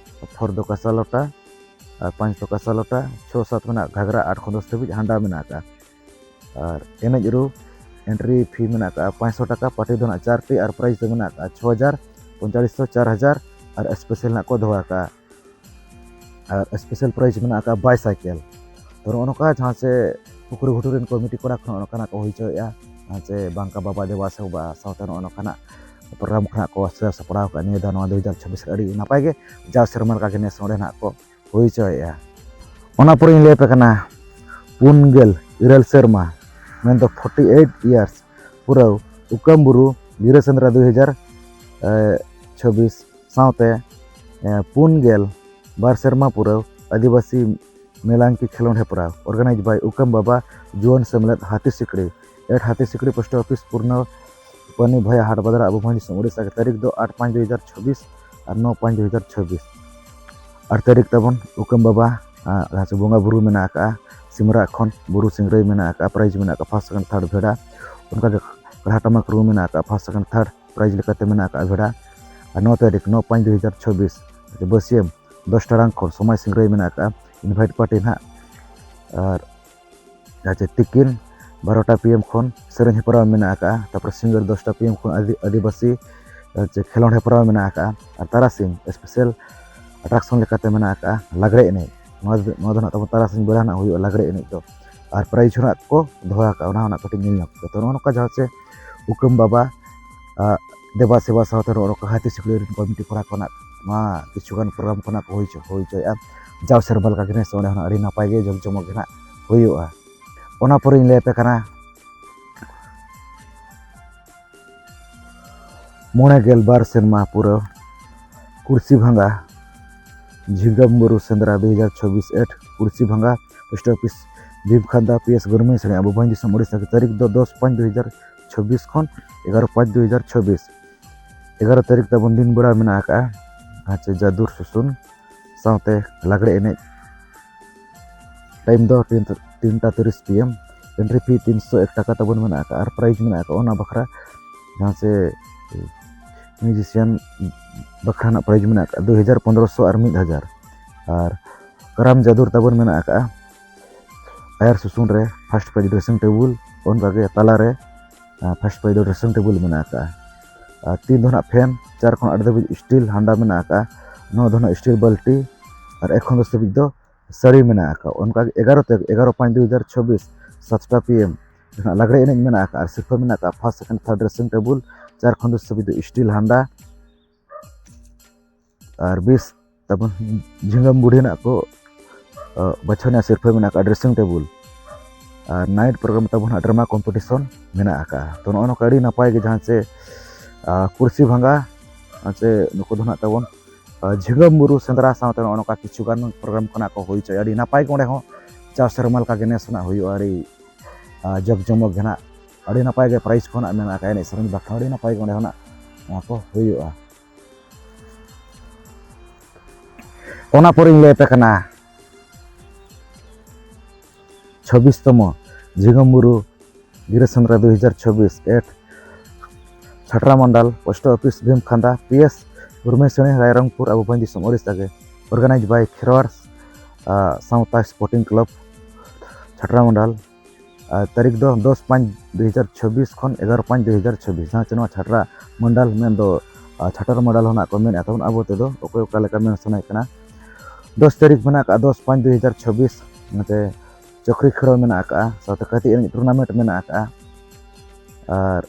ᱯᱷᱳᱨᱛᱷ ᱫᱚ ᱠᱟᱸᱥᱟ ᱞᱚᱴᱟ, ᱟᱨ ᱯᱟᱸᱪ ᱫᱚ ᱠᱟᱸᱥᱟ ᱞᱚᱴᱟ, ᱪᱷᱚ ᱥᱟᱛ ᱢᱮᱱᱟᱜ ᱜᱷᱟᱜᱽᱨᱟ, ᱟᱴ ᱠᱷᱚᱱ ᱫᱚᱥ ᱫᱷᱟᱹᱵᱤᱡ ᱦᱟᱸᱰᱟ ᱢᱮᱱᱟᱜ ᱟᱠᱟᱫᱼᱟ᱾ ᱟᱨ ᱮᱱᱮᱡ ᱨᱩ ᱮᱱᱴᱨᱤ ᱯᱷᱤ ᱢᱮᱱᱟᱜ ᱟᱠᱟᱫᱼᱟ ᱯᱟᱸᱪᱥᱚ ᱴᱟᱠᱟ, ᱯᱟᱨᱴᱤ ᱫᱚ ᱱᱟᱜ ᱪᱟᱨᱴᱤ ᱟᱨ ᱯᱨᱟᱭᱤᱡᱽ ᱫᱚ ᱢᱮᱱᱟᱜ ᱟᱠᱟᱫᱼᱟ ᱪᱷᱚ ᱦᱟᱡᱟᱨ, ᱯᱚᱸᱭᱛᱟᱞᱤᱥ ᱥᱚ, ᱪᱟᱨ ᱦᱟᱡᱟᱨ ᱟᱨ ᱥᱯᱮᱥᱟᱞ ᱱᱟᱜ ᱠᱚ ᱫᱚᱦᱚ ᱟᱠᱟᱫᱼᱟ᱾ ᱟᱨ ᱥᱯᱮᱥᱟᱞ ᱯᱨᱟᱭᱤᱡᱽ ᱢᱮᱱᱟᱜ ᱟᱠᱟᱫᱼᱟ ᱵᱟᱭᱥᱟᱭᱠᱮᱞ᱾ ᱛᱚ ᱱᱚᱜᱼᱚ ᱱᱚᱝᱠᱟ ᱡᱟᱦᱟᱸ ᱪᱮ ᱯᱩᱠᱷᱨᱤ ᱜᱷᱩᱴᱩ ᱨᱮᱱ ᱠᱚᱢᱤᱴᱤ ᱠᱚᱲᱟ ᱠᱚ ᱱᱚᱜᱼᱚ ᱱᱚᱝᱠᱟᱱᱟᱜ ᱠᱚ ᱦᱩᱭ ᱦᱚᱪᱚᱭᱮᱫᱼᱟ᱾ ᱡᱟᱦᱟᱸ ᱪᱮ ᱵᱟᱝᱠᱟ ᱵᱟᱵᱟ ᱫᱮᱵᱟ ᱥᱮᱵᱟ ᱥᱟᱶᱛᱮ ᱱᱚᱜᱼᱚ ᱱᱚᱝᱠᱟᱱᱟᱜ ᱯᱨᱳᱜᱨᱟᱢ ᱠᱷᱚᱱᱟᱜ ᱠᱚ ᱥᱟᱡᱟᱣ ᱥᱟᱯᱲᱟᱣ ᱟᱠᱟᱫᱼᱟ᱾ ᱱᱤᱭᱟᱹ ᱫᱷᱟᱣ ᱱᱚᱣᱟ ᱫᱩ ᱦᱟᱡᱟᱨ ᱪᱷᱟᱵᱵᱤᱥ ᱨᱮ ᱟᱹᱰᱤ ᱱᱟᱯᱟᱭ ᱜᱮ ᱡᱟᱣ ᱥᱮᱨᱢᱟ ᱞᱮᱠᱟ ᱜᱮ ᱱᱮᱥ ᱚᱸᱰᱮ ᱱᱟᱜ ᱠᱚ ᱦᱩᱭ ᱦᱚᱪᱚᱭᱮᱫᱼᱟ᱾ ᱚᱱᱟ ᱯᱚᱨᱮᱧ ᱞᱟᱹᱭ ᱟᱯᱮ ᱠᱟᱱᱟ ᱯᱩᱱ ᱜᱮᱞ ᱤᱨᱟᱹᱞ ᱥᱮᱨᱢᱟ, ᱢᱮᱱᱫᱚ ᱯᱷᱳᱨᱴᱤ ᱮᱭᱤᱴ ᱤᱭᱟᱨᱥ ᱯᱩᱨᱟᱹᱣ ᱩᱠᱟᱢ ᱵᱩᱨᱩ ᱜᱤᱨᱟᱹ ᱥᱮᱸᱫᱽᱨᱟ ᱫᱩ ᱦᱟᱡᱟᱨ ᱪᱷᱟᱵᱵᱤᱥ ᱥᱟᱶᱛᱮ ᱯᱩᱱ ᱜᱮᱞ ᱵᱟᱨ ᱥᱮᱨᱢᱟ ᱯᱩᱨᱟᱹᱣ ᱟᱹᱫᱤᱵᱟᱹᱥᱤ ᱢᱮᱞᱟᱝᱠᱤ ᱠᱷᱮᱞᱳᱰ ᱦᱮᱯᱨᱟᱣ, organized by ᱩᱠᱟᱢ ᱵᱟᱵᱟ ᱡᱩᱣᱟᱹᱱ ᱥᱮᱢᱞᱮᱫ ᱦᱟᱹᱛᱤ ᱥᱤᱠᱲᱤ, at ᱦᱟᱹᱛᱤ ᱥᱤᱠᱲᱤ post office ᱯᱩᱨᱱᱚ ᱯᱟᱱᱤ ᱵᱷᱟᱭᱟ ᱦᱟᱴ ᱵᱟᱫᱽᱨᱟ ᱟᱵᱚ ᱵᱷᱚᱸᱡᱽ ᱫᱤᱥᱚᱢ ᱳᱰᱤᱥᱟ᱾ ᱛᱟᱹᱨᱤᱠᱷ ᱫᱚ ᱟᱴ ᱯᱟᱸᱪ ᱫᱩ ᱦᱟᱡᱟᱨ ᱪᱷᱚᱵᱵᱤᱥ ᱟᱨ ᱱᱚ ᱯᱟᱸᱪ ᱫᱩ ᱦᱟᱡᱟᱨ ᱪᱷᱚᱵᱵᱤᱥ᱾ ᱟᱨ ᱛᱟᱹᱨᱤᱠᱷ ᱛᱟᱵᱚᱱ ᱩᱠᱟᱢ ᱵᱟᱵᱟ, ᱟᱨ ᱡᱟᱦᱟᱸ ᱪᱮ ᱵᱚᱸᱜᱟ ᱵᱩᱨᱩ ᱢᱮᱱᱟᱜ ᱟᱠᱟᱫᱼᱟ, ᱥᱤᱢᱨᱟᱜ ᱠᱷᱚᱱ ᱵᱩᱨᱩ ᱥᱤᱝᱨᱟᱹᱭ ᱢᱮᱱᱟᱜ ᱟᱠᱟᱫᱼᱟ, prize ᱢᱮᱱᱟᱜ ᱟᱠᱟᱫᱼᱟ first second third ᱵᱷᱮᱲᱟ᱾ ᱚᱱᱠᱟᱜᱮ ᱠᱟᱲᱦᱟ ᱴᱟᱢᱟᱠ ᱨᱩ ᱢᱮᱱᱟᱜ ᱟᱠᱟᱫᱼᱟ first second third prize ᱞᱮᱠᱟᱛᱮ ᱢᱮᱱᱟᱜ ᱟᱠᱟᱫᱼᱟ ᱵᱷᱮᱲᱟ᱾ ᱟᱨ ᱱᱚ ᱛᱟᱹᱨᱤᱠᱷ ᱱᱚ ᱯᱟᱸᱪ ᱫᱩ ᱦᱟᱡᱟᱨ ᱪᱷᱚᱵᱵᱤᱥ ᱵᱟᱹᱥᱭᱟᱹᱢ ᱫᱚᱥ ᱴᱟᱲᱟᱝ ᱠᱷᱚᱱ ᱥᱚᱢᱟᱡᱽ ᱥᱤᱝᱨᱟᱹᱭ ᱢᱮᱱᱟᱜ ᱟᱠᱟᱫᱼᱟ, invite party ᱱᱟᱦᱟᱜ᱾ ᱟᱨ ᱡᱟᱦᱟᱸ ᱪᱮ ᱛᱤᱠᱤᱱ ᱵᱟᱨᱚᱴᱟ PM ᱠᱷᱚᱱ ᱥᱮᱨᱮᱧ ᱦᱮᱯᱨᱟᱣ ᱢᱮᱱᱟᱜ ᱟᱠᱟᱫᱼᱟ, ᱛᱟᱨᱯᱚᱨᱮ ᱥᱤᱸᱜᱟᱹᱲ ᱫᱚᱥᱴᱟ PM ᱠᱷᱚᱱ ᱟᱹᱫᱤ- ᱟᱹᱫᱤᱵᱟᱹᱥᱤ ᱟᱨ ᱪᱮ ᱠᱷᱮᱞᱳᱰ ᱦᱮᱯᱨᱟᱣ ᱢᱮᱱᱟᱜ ᱟᱠᱟᱫᱼᱟ᱾ ᱟᱨ ᱛᱟᱨᱟᱥᱤᱧ special attraction ᱞᱮᱠᱟᱛᱮ ᱢᱮᱱᱟᱜ ᱟᱠᱟᱫᱼᱟ ᱞᱟᱜᱽᱲᱮ ᱮᱱᱮᱡ᱾ ᱱᱚᱣᱟ ᱫᱚ ᱱᱚᱣᱟ ᱫᱚ ᱱᱟᱜ ᱛᱟᱵᱚᱱ ᱛᱟᱨᱟᱥᱤᱧ ᱵᱮᱲᱟ ᱱᱟᱜ ᱦᱩᱭᱩᱜᱼᱟ ᱞᱟᱜᱽᱲᱮ ᱮᱱᱮᱡ ᱫᱚ᱾ ᱟᱨ prize ᱦᱚᱸ ᱱᱟᱜ ᱠᱚ ᱫᱚᱦᱚ ᱟᱠᱟᱫᱼᱟ, ᱚᱱᱟ ᱦᱚᱸ ᱱᱟᱜ ᱠᱟᱹᱴᱤᱡ ᱧᱮᱞ ᱧᱚᱜ ᱯᱮ᱾ ᱛᱚ, ᱱᱚᱜᱼᱚ ᱱᱚᱝᱠᱟ ᱡᱟᱦᱟᱸ ᱪᱮ ᱩᱠᱟᱹᱢ ᱵᱟᱵᱟ ᱟᱜ ᱫᱮᱵᱟ ᱥᱮᱵᱟ ᱥᱟᱶᱛᱮ ᱱᱚᱜᱼᱚ ᱱᱚᱝᱠᱟ ᱦᱟᱹᱛᱤ ᱥᱤᱠᱲᱤ ᱨᱮᱱ ᱠᱚᱢᱤᱴᱤ ᱠᱚᱲᱟ ᱠᱚ ᱱᱟᱜ ᱱᱚᱣᱟ ᱠᱤᱪᱷᱩᱜᱟᱱ program ᱠᱚ ᱱᱟᱜ ᱠᱚ ᱦᱩᱭ ᱦᱚᱪᱚ ᱦᱩᱭ ᱦᱚᱪᱚᱭᱮᱫᱼᱟ᱾ ᱡᱟᱣ ᱥᱮᱨᱢᱟ ᱞᱮᱠᱟ ᱜᱮ ᱱᱮᱥ ᱚᱸᱰᱮ ᱦᱚᱸ ᱱᱟᱜ ᱟᱹᱰᱤ ᱱᱟᱯᱟᱭ ᱜᱮ ᱡᱚᱢ ᱡᱚᱢᱚᱠ ᱜᱮ ᱱᱟᱜ ᱦᱩᱭᱩᱜᱼᱟ᱾ ᱚᱱᱟ ᱯᱚᱨᱮᱧ ᱞᱟᱹᱭ ᱟᱯᱮ ᱠᱟᱱᱟ ᱢᱚᱬᱮ ᱜᱮᱞ ᱵᱟᱨ ᱥᱮᱨᱢᱟ ᱯᱩᱨᱟᱹᱣ ᱠᱩᱲᱥᱤ ᱵᱷᱟᱸᱜᱟ ᱡᱷᱤᱸᱜᱟᱢ ᱵᱩᱨᱩ ᱥᱮᱸᱫᱽᱨᱟ ᱫᱩ ᱦᱟᱡᱟᱨ ᱪᱷᱚᱵᱵᱤᱥ at ᱠᱩᱲᱥᱤ ᱵᱷᱟᱸᱜᱟ post office ᱵᱷᱤᱢᱠᱷᱟᱱᱫᱟ PS ᱜᱩᱨᱢᱤ ᱥᱟᱹᱲᱤ ᱟᱵᱚ ᱵᱷᱚᱸᱡᱽ ᱫᱤᱥᱚᱢ ᱳᱰᱤᱥᱟ ᱜᱮ᱾ ᱛᱟᱹᱨᱤᱠᱷ ᱫᱚ ᱫᱚᱥ ᱯᱟᱸᱪ ᱫᱩ ᱦᱟᱡᱟᱨ ᱪᱷᱚᱵᱵᱤᱥ ᱠᱷᱚᱱ ᱮᱜᱟᱨᱚ ᱯᱟᱸᱪ ᱫᱩ ᱦᱟᱡᱟᱨ ᱪᱷᱚᱵᱵᱤᱥ᱾ ᱮᱜᱟᱨᱚ ᱛᱟᱹᱨᱤᱠᱷ ᱛᱟᱵᱚᱱ ᱫᱤᱱ ᱵᱮᱲᱟ ᱢᱮᱱᱟᱜ ᱟᱠᱟᱫᱼᱟ ᱟᱪᱪᱷᱟ ᱡᱟᱫᱩᱨ ᱥᱩᱥᱩᱱ ᱥᱟᱶᱛᱮ ᱞᱟᱜᱽᱲᱮ ᱮᱱᱮᱡ᱾ Time ᱫᱚ ᱛᱤᱱ ᱛᱤᱱᱴᱟ ᱛᱤᱨᱤᱥ PM᱾ Entry fee ᱛᱤᱱᱥᱚ ᱮᱠ ᱴᱟᱠᱟ ᱛᱟᱵᱚᱱ ᱢᱮᱱᱟᱜ ᱟᱠᱟᱫᱼᱟ ᱟᱨ prize ᱢᱮᱱᱟᱜ ᱟᱠᱟᱫᱼᱟ ᱚᱱᱟ ᱵᱟᱠᱷᱨᱟ ᱡᱟᱦᱟᱸ ᱪᱮ musician ᱵᱟᱠᱷᱨᱟ ᱨᱮᱱᱟᱜ prize ᱢᱮᱱᱟᱜ ᱟᱠᱟᱫᱼᱟ ᱫᱩ ᱦᱟᱡᱟᱨ, ᱯᱚᱱᱫᱽᱨᱚᱥᱚ ᱟᱨ ᱢᱤᱫ ᱦᱟᱡᱟᱨ᱾ ᱟᱨ ᱠᱟᱨᱟᱢ ᱡᱟᱫᱩᱨ ᱛᱟᱵᱚᱱ ᱢᱮᱱᱟᱜ ᱟᱠᱟᱫᱼᱟ ᱟᱭᱟᱨ ᱥᱩᱥᱩᱱ ᱨᱮ first prize dressing table, ᱚᱱᱠᱟᱜᱮ ᱛᱟᱞᱟᱨᱮ first prize ᱫᱚ dressing table ᱢᱮᱱᱟᱜ ᱟᱠᱟᱫᱼᱟ᱾ ᱟᱨ ᱛᱤᱱ ᱫᱚ ᱱᱟᱜ fan, ᱪᱟᱨ ᱠᱷᱚᱱ ᱟᱴ ᱫᱷᱟᱹᱵᱤᱡ steel ᱦᱟᱱᱰᱟ ᱢᱮᱱᱟᱜ ᱟᱠᱟᱫᱼᱟ, ᱱᱚ ᱫᱚ ᱱᱟᱜ steel ᱵᱟᱹᱞᱴᱤ, ᱟᱨ ᱮᱠ ᱠᱷᱚᱱ ᱫᱚᱥ ᱫᱷᱟᱹᱵᱤᱡ ᱫᱚ ᱥᱟᱹᱲᱤ ᱢᱮᱱᱟᱜ ᱟᱠᱟᱫᱼᱟ᱾ ᱚᱱᱠᱟᱜᱮ ᱮᱜᱟᱨᱚ ᱛᱟᱹᱨᱤᱠᱷ ᱮᱜᱟᱨᱚ ᱯᱟᱸᱪ ᱫᱩ ᱦᱟᱡᱟᱨ ᱪᱷᱚᱵᱵᱤᱥ ᱥᱟᱛᱴᱟ PM ᱱᱟᱜ ᱞᱟᱜᱽᱲᱮ ᱮᱱᱮᱡ ᱢᱮᱱᱟᱜ ᱟᱠᱟᱫᱼᱟ ᱟᱨ ᱥᱤᱨᱯᱟᱹ ᱢᱮᱱᱟᱜ ᱟᱠᱟᱫᱼᱟ first second third dressing table, ᱪᱟᱨ ᱠᱷᱚᱱ ᱫᱚᱥ ᱫᱷᱟᱹᱵᱤᱡ ᱫᱚ steel ᱦᱟᱱᱰᱟ, ᱟᱨ ᱵᱤᱥ ᱛᱟᱵᱚᱱ ᱡᱷᱤᱸᱜᱟᱹᱢ ᱵᱩᱰᱷᱤ ᱨᱮᱱᱟᱜ ᱠᱚ ᱵᱟᱪᱷᱚᱱᱤᱭᱟ ᱥᱤᱨᱯᱟᱹ ᱢᱮᱱᱟᱜ ᱟᱠᱟᱫᱼᱟ dressing table᱾ ᱟᱨ night program ᱛᱟᱵᱚᱱ ᱦᱟᱸᱜ drama competition ᱢᱮᱱᱟᱜ ᱟᱠᱟᱫᱼᱟ᱾ ᱛᱚ, ᱱᱚᱜᱼᱚ ᱱᱚᱝᱠᱟ ᱟᱹᱰᱤ ᱱᱟᱯᱟᱭ ᱜᱮ ᱡᱟᱦᱟᱸ ᱪᱮ ᱠᱩᱲᱥᱤ ᱵᱷᱟᱸᱜᱟ ᱪᱮ ᱱᱩᱠᱩ ᱫᱚ ᱱᱟᱜ ᱛᱟᱵᱚᱱ ᱡᱷᱤᱸᱜᱟᱹ ᱵᱩᱨᱩ ᱥᱮᱸᱫᱽᱨᱟ ᱥᱟᱶᱛᱮ ᱱᱚᱜᱼᱚ ᱱᱚᱝᱠᱟ ᱠᱤᱪᱷᱩ ᱜᱟᱱ ᱯᱨᱳᱜᱨᱟᱢ ᱠᱚ ᱱᱟᱜ ᱠᱚ ᱦᱩᱭ ᱦᱚᱪᱚᱭᱟ᱾ ᱟᱹᱰᱤ ᱱᱟᱯᱟᱭ ᱜᱮ ᱚᱸᱰᱮ ᱦᱚᱸ ᱪᱟᱥ ᱥᱮᱨᱢᱟ ᱞᱮᱠᱟ ᱜᱮ ᱱᱮᱥ ᱦᱚᱸ ᱱᱟᱜ ᱦᱩᱭᱩᱜᱼᱟ, ᱟᱹᱰᱤ ᱡᱟᱠ ᱡᱚᱢᱚᱠ ᱜᱮ ᱱᱟᱜ, ᱟᱹᱰᱤ ᱱᱟᱯᱟᱭ ᱜᱮ ᱯᱨᱟᱭᱤᱡᱽ ᱠᱚ ᱱᱟᱜ ᱢᱮᱱᱟᱜ ᱟᱠᱟᱫᱼᱟ, ᱮᱱᱮᱡ ᱥᱮᱨᱮᱧ ᱵᱟᱠᱷᱨᱟ ᱟᱹᱰᱤ ᱱᱟᱯᱟᱭ ᱜᱮ ᱚᱸᱰᱮ ᱦᱚᱸ ᱱᱟᱜ ᱱᱚᱣᱟ ᱠᱚ ᱦᱩᱭᱩᱜᱼᱟ᱾ ᱚᱱᱟ ᱯᱚᱨᱮᱧ ᱞᱟᱹᱭ ᱟᱯᱮ ᱠᱟᱱᱟ ᱪᱷᱚᱵᱵᱤᱥ ᱛᱚᱢᱚ ᱡᱷᱤᱸᱜᱟᱹ ᱵᱩᱨᱩ ᱜᱤᱨᱟᱹ ᱥᱮᱸᱫᱽᱨᱟ ᱫᱩ ᱦᱟᱡᱟᱨ ᱪᱷᱚᱵᱵᱤᱥ at Chhatra Mandal, post office Bhimkhanda, P S Urmesoni, Rairangpur, ᱟᱵᱚ ᱵᱷᱚᱸᱡᱽ ᱫᱤᱥᱚᱢ, ᱳᱰᱤᱥᱟ ᱜᱮ᱾ Organized by ᱠᱷᱮᱨᱣᱟᱲ ᱥᱟᱶᱛᱟ ᱥᱯᱳᱨᱴᱤᱝ ᱠᱞᱟᱵᱽ ᱪᱷᱟᱴᱨᱟ ᱢᱚᱱᱰᱟᱞ᱾ ᱟᱨ ᱛᱟᱹᱨᱤᱠᱷ ᱫᱚ ᱫᱚᱥ ᱯᱟᱸᱪ ᱫᱩ ᱦᱟᱡᱟᱨ ᱪᱷᱚᱵᱵᱤᱥ ᱠᱷᱚᱱ ᱮᱜᱟᱨᱚ ᱯᱟᱸᱪ ᱫᱩ ᱦᱟᱡᱟᱨ ᱪᱷᱚᱵᱵᱤᱥ, ᱡᱟᱦᱟᱸ ᱪᱮ ᱱᱚᱣᱟ ᱪᱷᱟᱴᱨᱟ ᱢᱚᱱᱰᱟᱞ ᱢᱮᱱᱫᱚ ᱟᱨ ᱪᱷᱟᱴᱟᱨ ᱢᱚᱰᱮᱞ ᱦᱚᱸ ᱱᱟᱜ ᱠᱚ ᱢᱮᱱᱮᱫ ᱛᱟᱵᱚᱱ, ᱟᱵᱚ ᱛᱮᱫᱚ ᱚᱠᱚᱭ ᱚᱠᱟ ᱞᱮᱠᱟ ᱢᱮᱱ ᱥᱟᱱᱟᱭᱮᱫ ᱠᱟᱱᱟ᱾ ᱫᱚᱥ ᱛᱟᱹᱨᱤᱠᱷ ᱢᱮᱱᱟᱜ ᱟᱠᱟᱫ ᱫᱚᱥ ᱯᱟᱸᱪ ᱫᱩ ᱦᱟᱡᱟᱨ ᱪᱷᱚᱵᱵᱤᱥ, ᱱᱚᱛᱮ ᱪᱚᱠᱨᱤ ᱠᱷᱮᱲᱚ ᱢᱮᱱᱟᱜ ᱟᱠᱟᱫᱼᱟ, ᱥᱟᱶᱛᱮ ᱠᱟᱹᱴᱤᱡ ᱮᱱᱮᱡ ᱴᱩᱨᱱᱟᱢᱮᱱᱴ ᱢᱮᱱᱟᱜ ᱟᱠᱟᱫᱼᱟ᱾ ᱟᱨ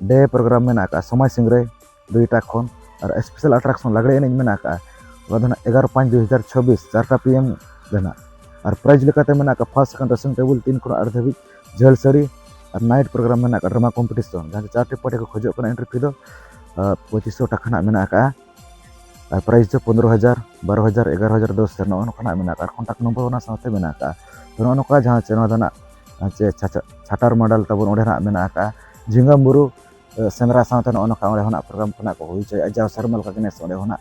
ᱰᱮ ᱯᱨᱳᱜᱨᱟᱢ ᱢᱮᱱᱟᱜ ᱟᱠᱟᱫᱼᱟ ᱥᱚᱢᱟᱭ ᱥᱤᱝᱨᱟᱹᱭ ᱫᱩᱭᱴᱟ ᱠᱷᱚᱱ, ᱟᱨ ᱥᱯᱮᱥᱟᱞ ᱟᱴᱨᱟᱠᱥᱚᱱ ᱞᱟᱜᱽᱲᱮ ᱮᱱᱮᱡ ᱢᱮᱱᱟᱜ ᱟᱠᱟᱫᱼᱟ᱾ ᱚᱱᱟ ᱫᱚ ᱱᱟᱜ ᱮᱜᱟᱨᱚ ᱯᱟᱸᱪ ᱫᱩ ᱦᱟᱡᱟᱨ ᱪᱷᱚᱵᱵᱤᱥ, ᱪᱟᱨᱴᱟ ᱯᱤ ᱮᱢ ᱨᱮ ᱱᱟᱜ᱾ ᱟᱨ ᱯᱨᱟᱭᱤᱡᱽ ᱞᱮᱠᱟᱛᱮ ᱢᱮᱱᱟᱜ ᱟᱠᱟᱫ ᱯᱷᱟᱥᱴ ᱥᱮᱠᱮᱱᱰ ᱰᱨᱮᱥᱤᱝ ᱴᱮᱵᱤᱞ ᱛᱤᱱ ᱠᱷᱚᱱ ᱟᱴ ᱫᱷᱟᱹᱵᱤᱡ ᱡᱷᱟᱹᱞ ᱥᱟᱹᱲᱤ, ᱟᱨ ᱱᱟᱭᱤᱴ ᱯᱨᱳᱜᱨᱟᱢ ᱢᱮᱱᱟᱜ ᱟᱠᱟᱫ ᱰᱨᱟᱢᱟ ᱠᱚᱢᱯᱤᱴᱤᱥᱚᱱ, ᱡᱟᱦᱟᱸ ᱪᱮ ᱪᱟᱨᱴᱤ ᱯᱟᱨᱴᱤ ᱠᱚ ᱠᱷᱚᱡᱚᱜ ᱠᱟᱱᱟ ᱮᱱᱴᱨᱤ ᱯᱷᱤ ᱫᱚ ᱟᱨ ᱯᱚᱸᱪᱤᱥ ᱥᱚ ᱴᱟᱠᱟ ᱱᱟᱜ ᱢᱮᱱᱟᱜ ᱟᱠᱟᱫᱼᱟ᱾ ᱟᱨ ᱯᱨᱟᱭᱤᱡᱽ ᱫᱚ ᱯᱚᱱᱨᱚ ᱦᱟᱡᱟᱨ, ᱵᱟᱨᱚ ᱦᱟᱡᱟᱨ, ᱮᱜᱟᱨᱚ ᱦᱟᱡᱟᱨ, ᱫᱚᱥ ᱦᱟᱡᱟᱨ ᱱᱚᱜᱼᱚ ᱱᱚᱝᱠᱟᱱᱟᱜ ᱢᱮᱱᱟᱜ ᱟᱠᱟᱫᱼᱟ᱾ ᱟᱨ ᱠᱚᱱᱴᱟᱠᱴ ᱱᱚᱢᱵᱚᱨ ᱚᱱᱟ ᱥᱟᱶᱛᱮ ᱢᱮᱱᱟᱜ ᱟᱠᱟᱫᱼᱟ᱾ ᱛᱚ ᱱᱚᱜᱼᱚ ᱱᱚᱝᱠᱟ ᱡᱟᱦᱟᱸ ᱪᱮ ᱱᱚᱣᱟ ᱫᱚ ᱱᱟᱜ ᱪᱮ ᱪᱷᱟᱪᱟ- ᱪᱷᱟᱴᱟᱨ ᱢᱚᱰᱮᱞ ᱛᱟᱵᱚᱱ ᱚᱸᱰᱮ ᱱᱟᱜ ᱢᱮᱱᱟᱜ ᱟᱠᱟᱫᱼᱟ᱾ ᱡᱷᱤᱸᱜᱟᱹ ᱵᱩᱨᱩ ᱮ, ᱥᱮᱸᱫᱽᱨᱟ ᱥᱟᱶᱛᱮ ᱱᱚᱜᱼᱚ ᱱᱚᱝᱠᱟ ᱚᱸᱰᱮ ᱦᱚᱸ ᱱᱟᱜ ᱯᱨᱳᱜᱨᱟᱢ ᱠᱚ ᱱᱟᱜ ᱠᱚ ᱦᱩᱭ ᱦᱚᱪᱚᱭᱟ᱾ ᱡᱟᱣ ᱥᱮᱨᱢᱟ ᱞᱮᱠᱟ ᱜᱮ ᱱᱮᱥ ᱚᱸᱰᱮ ᱦᱚᱸ ᱱᱟᱜ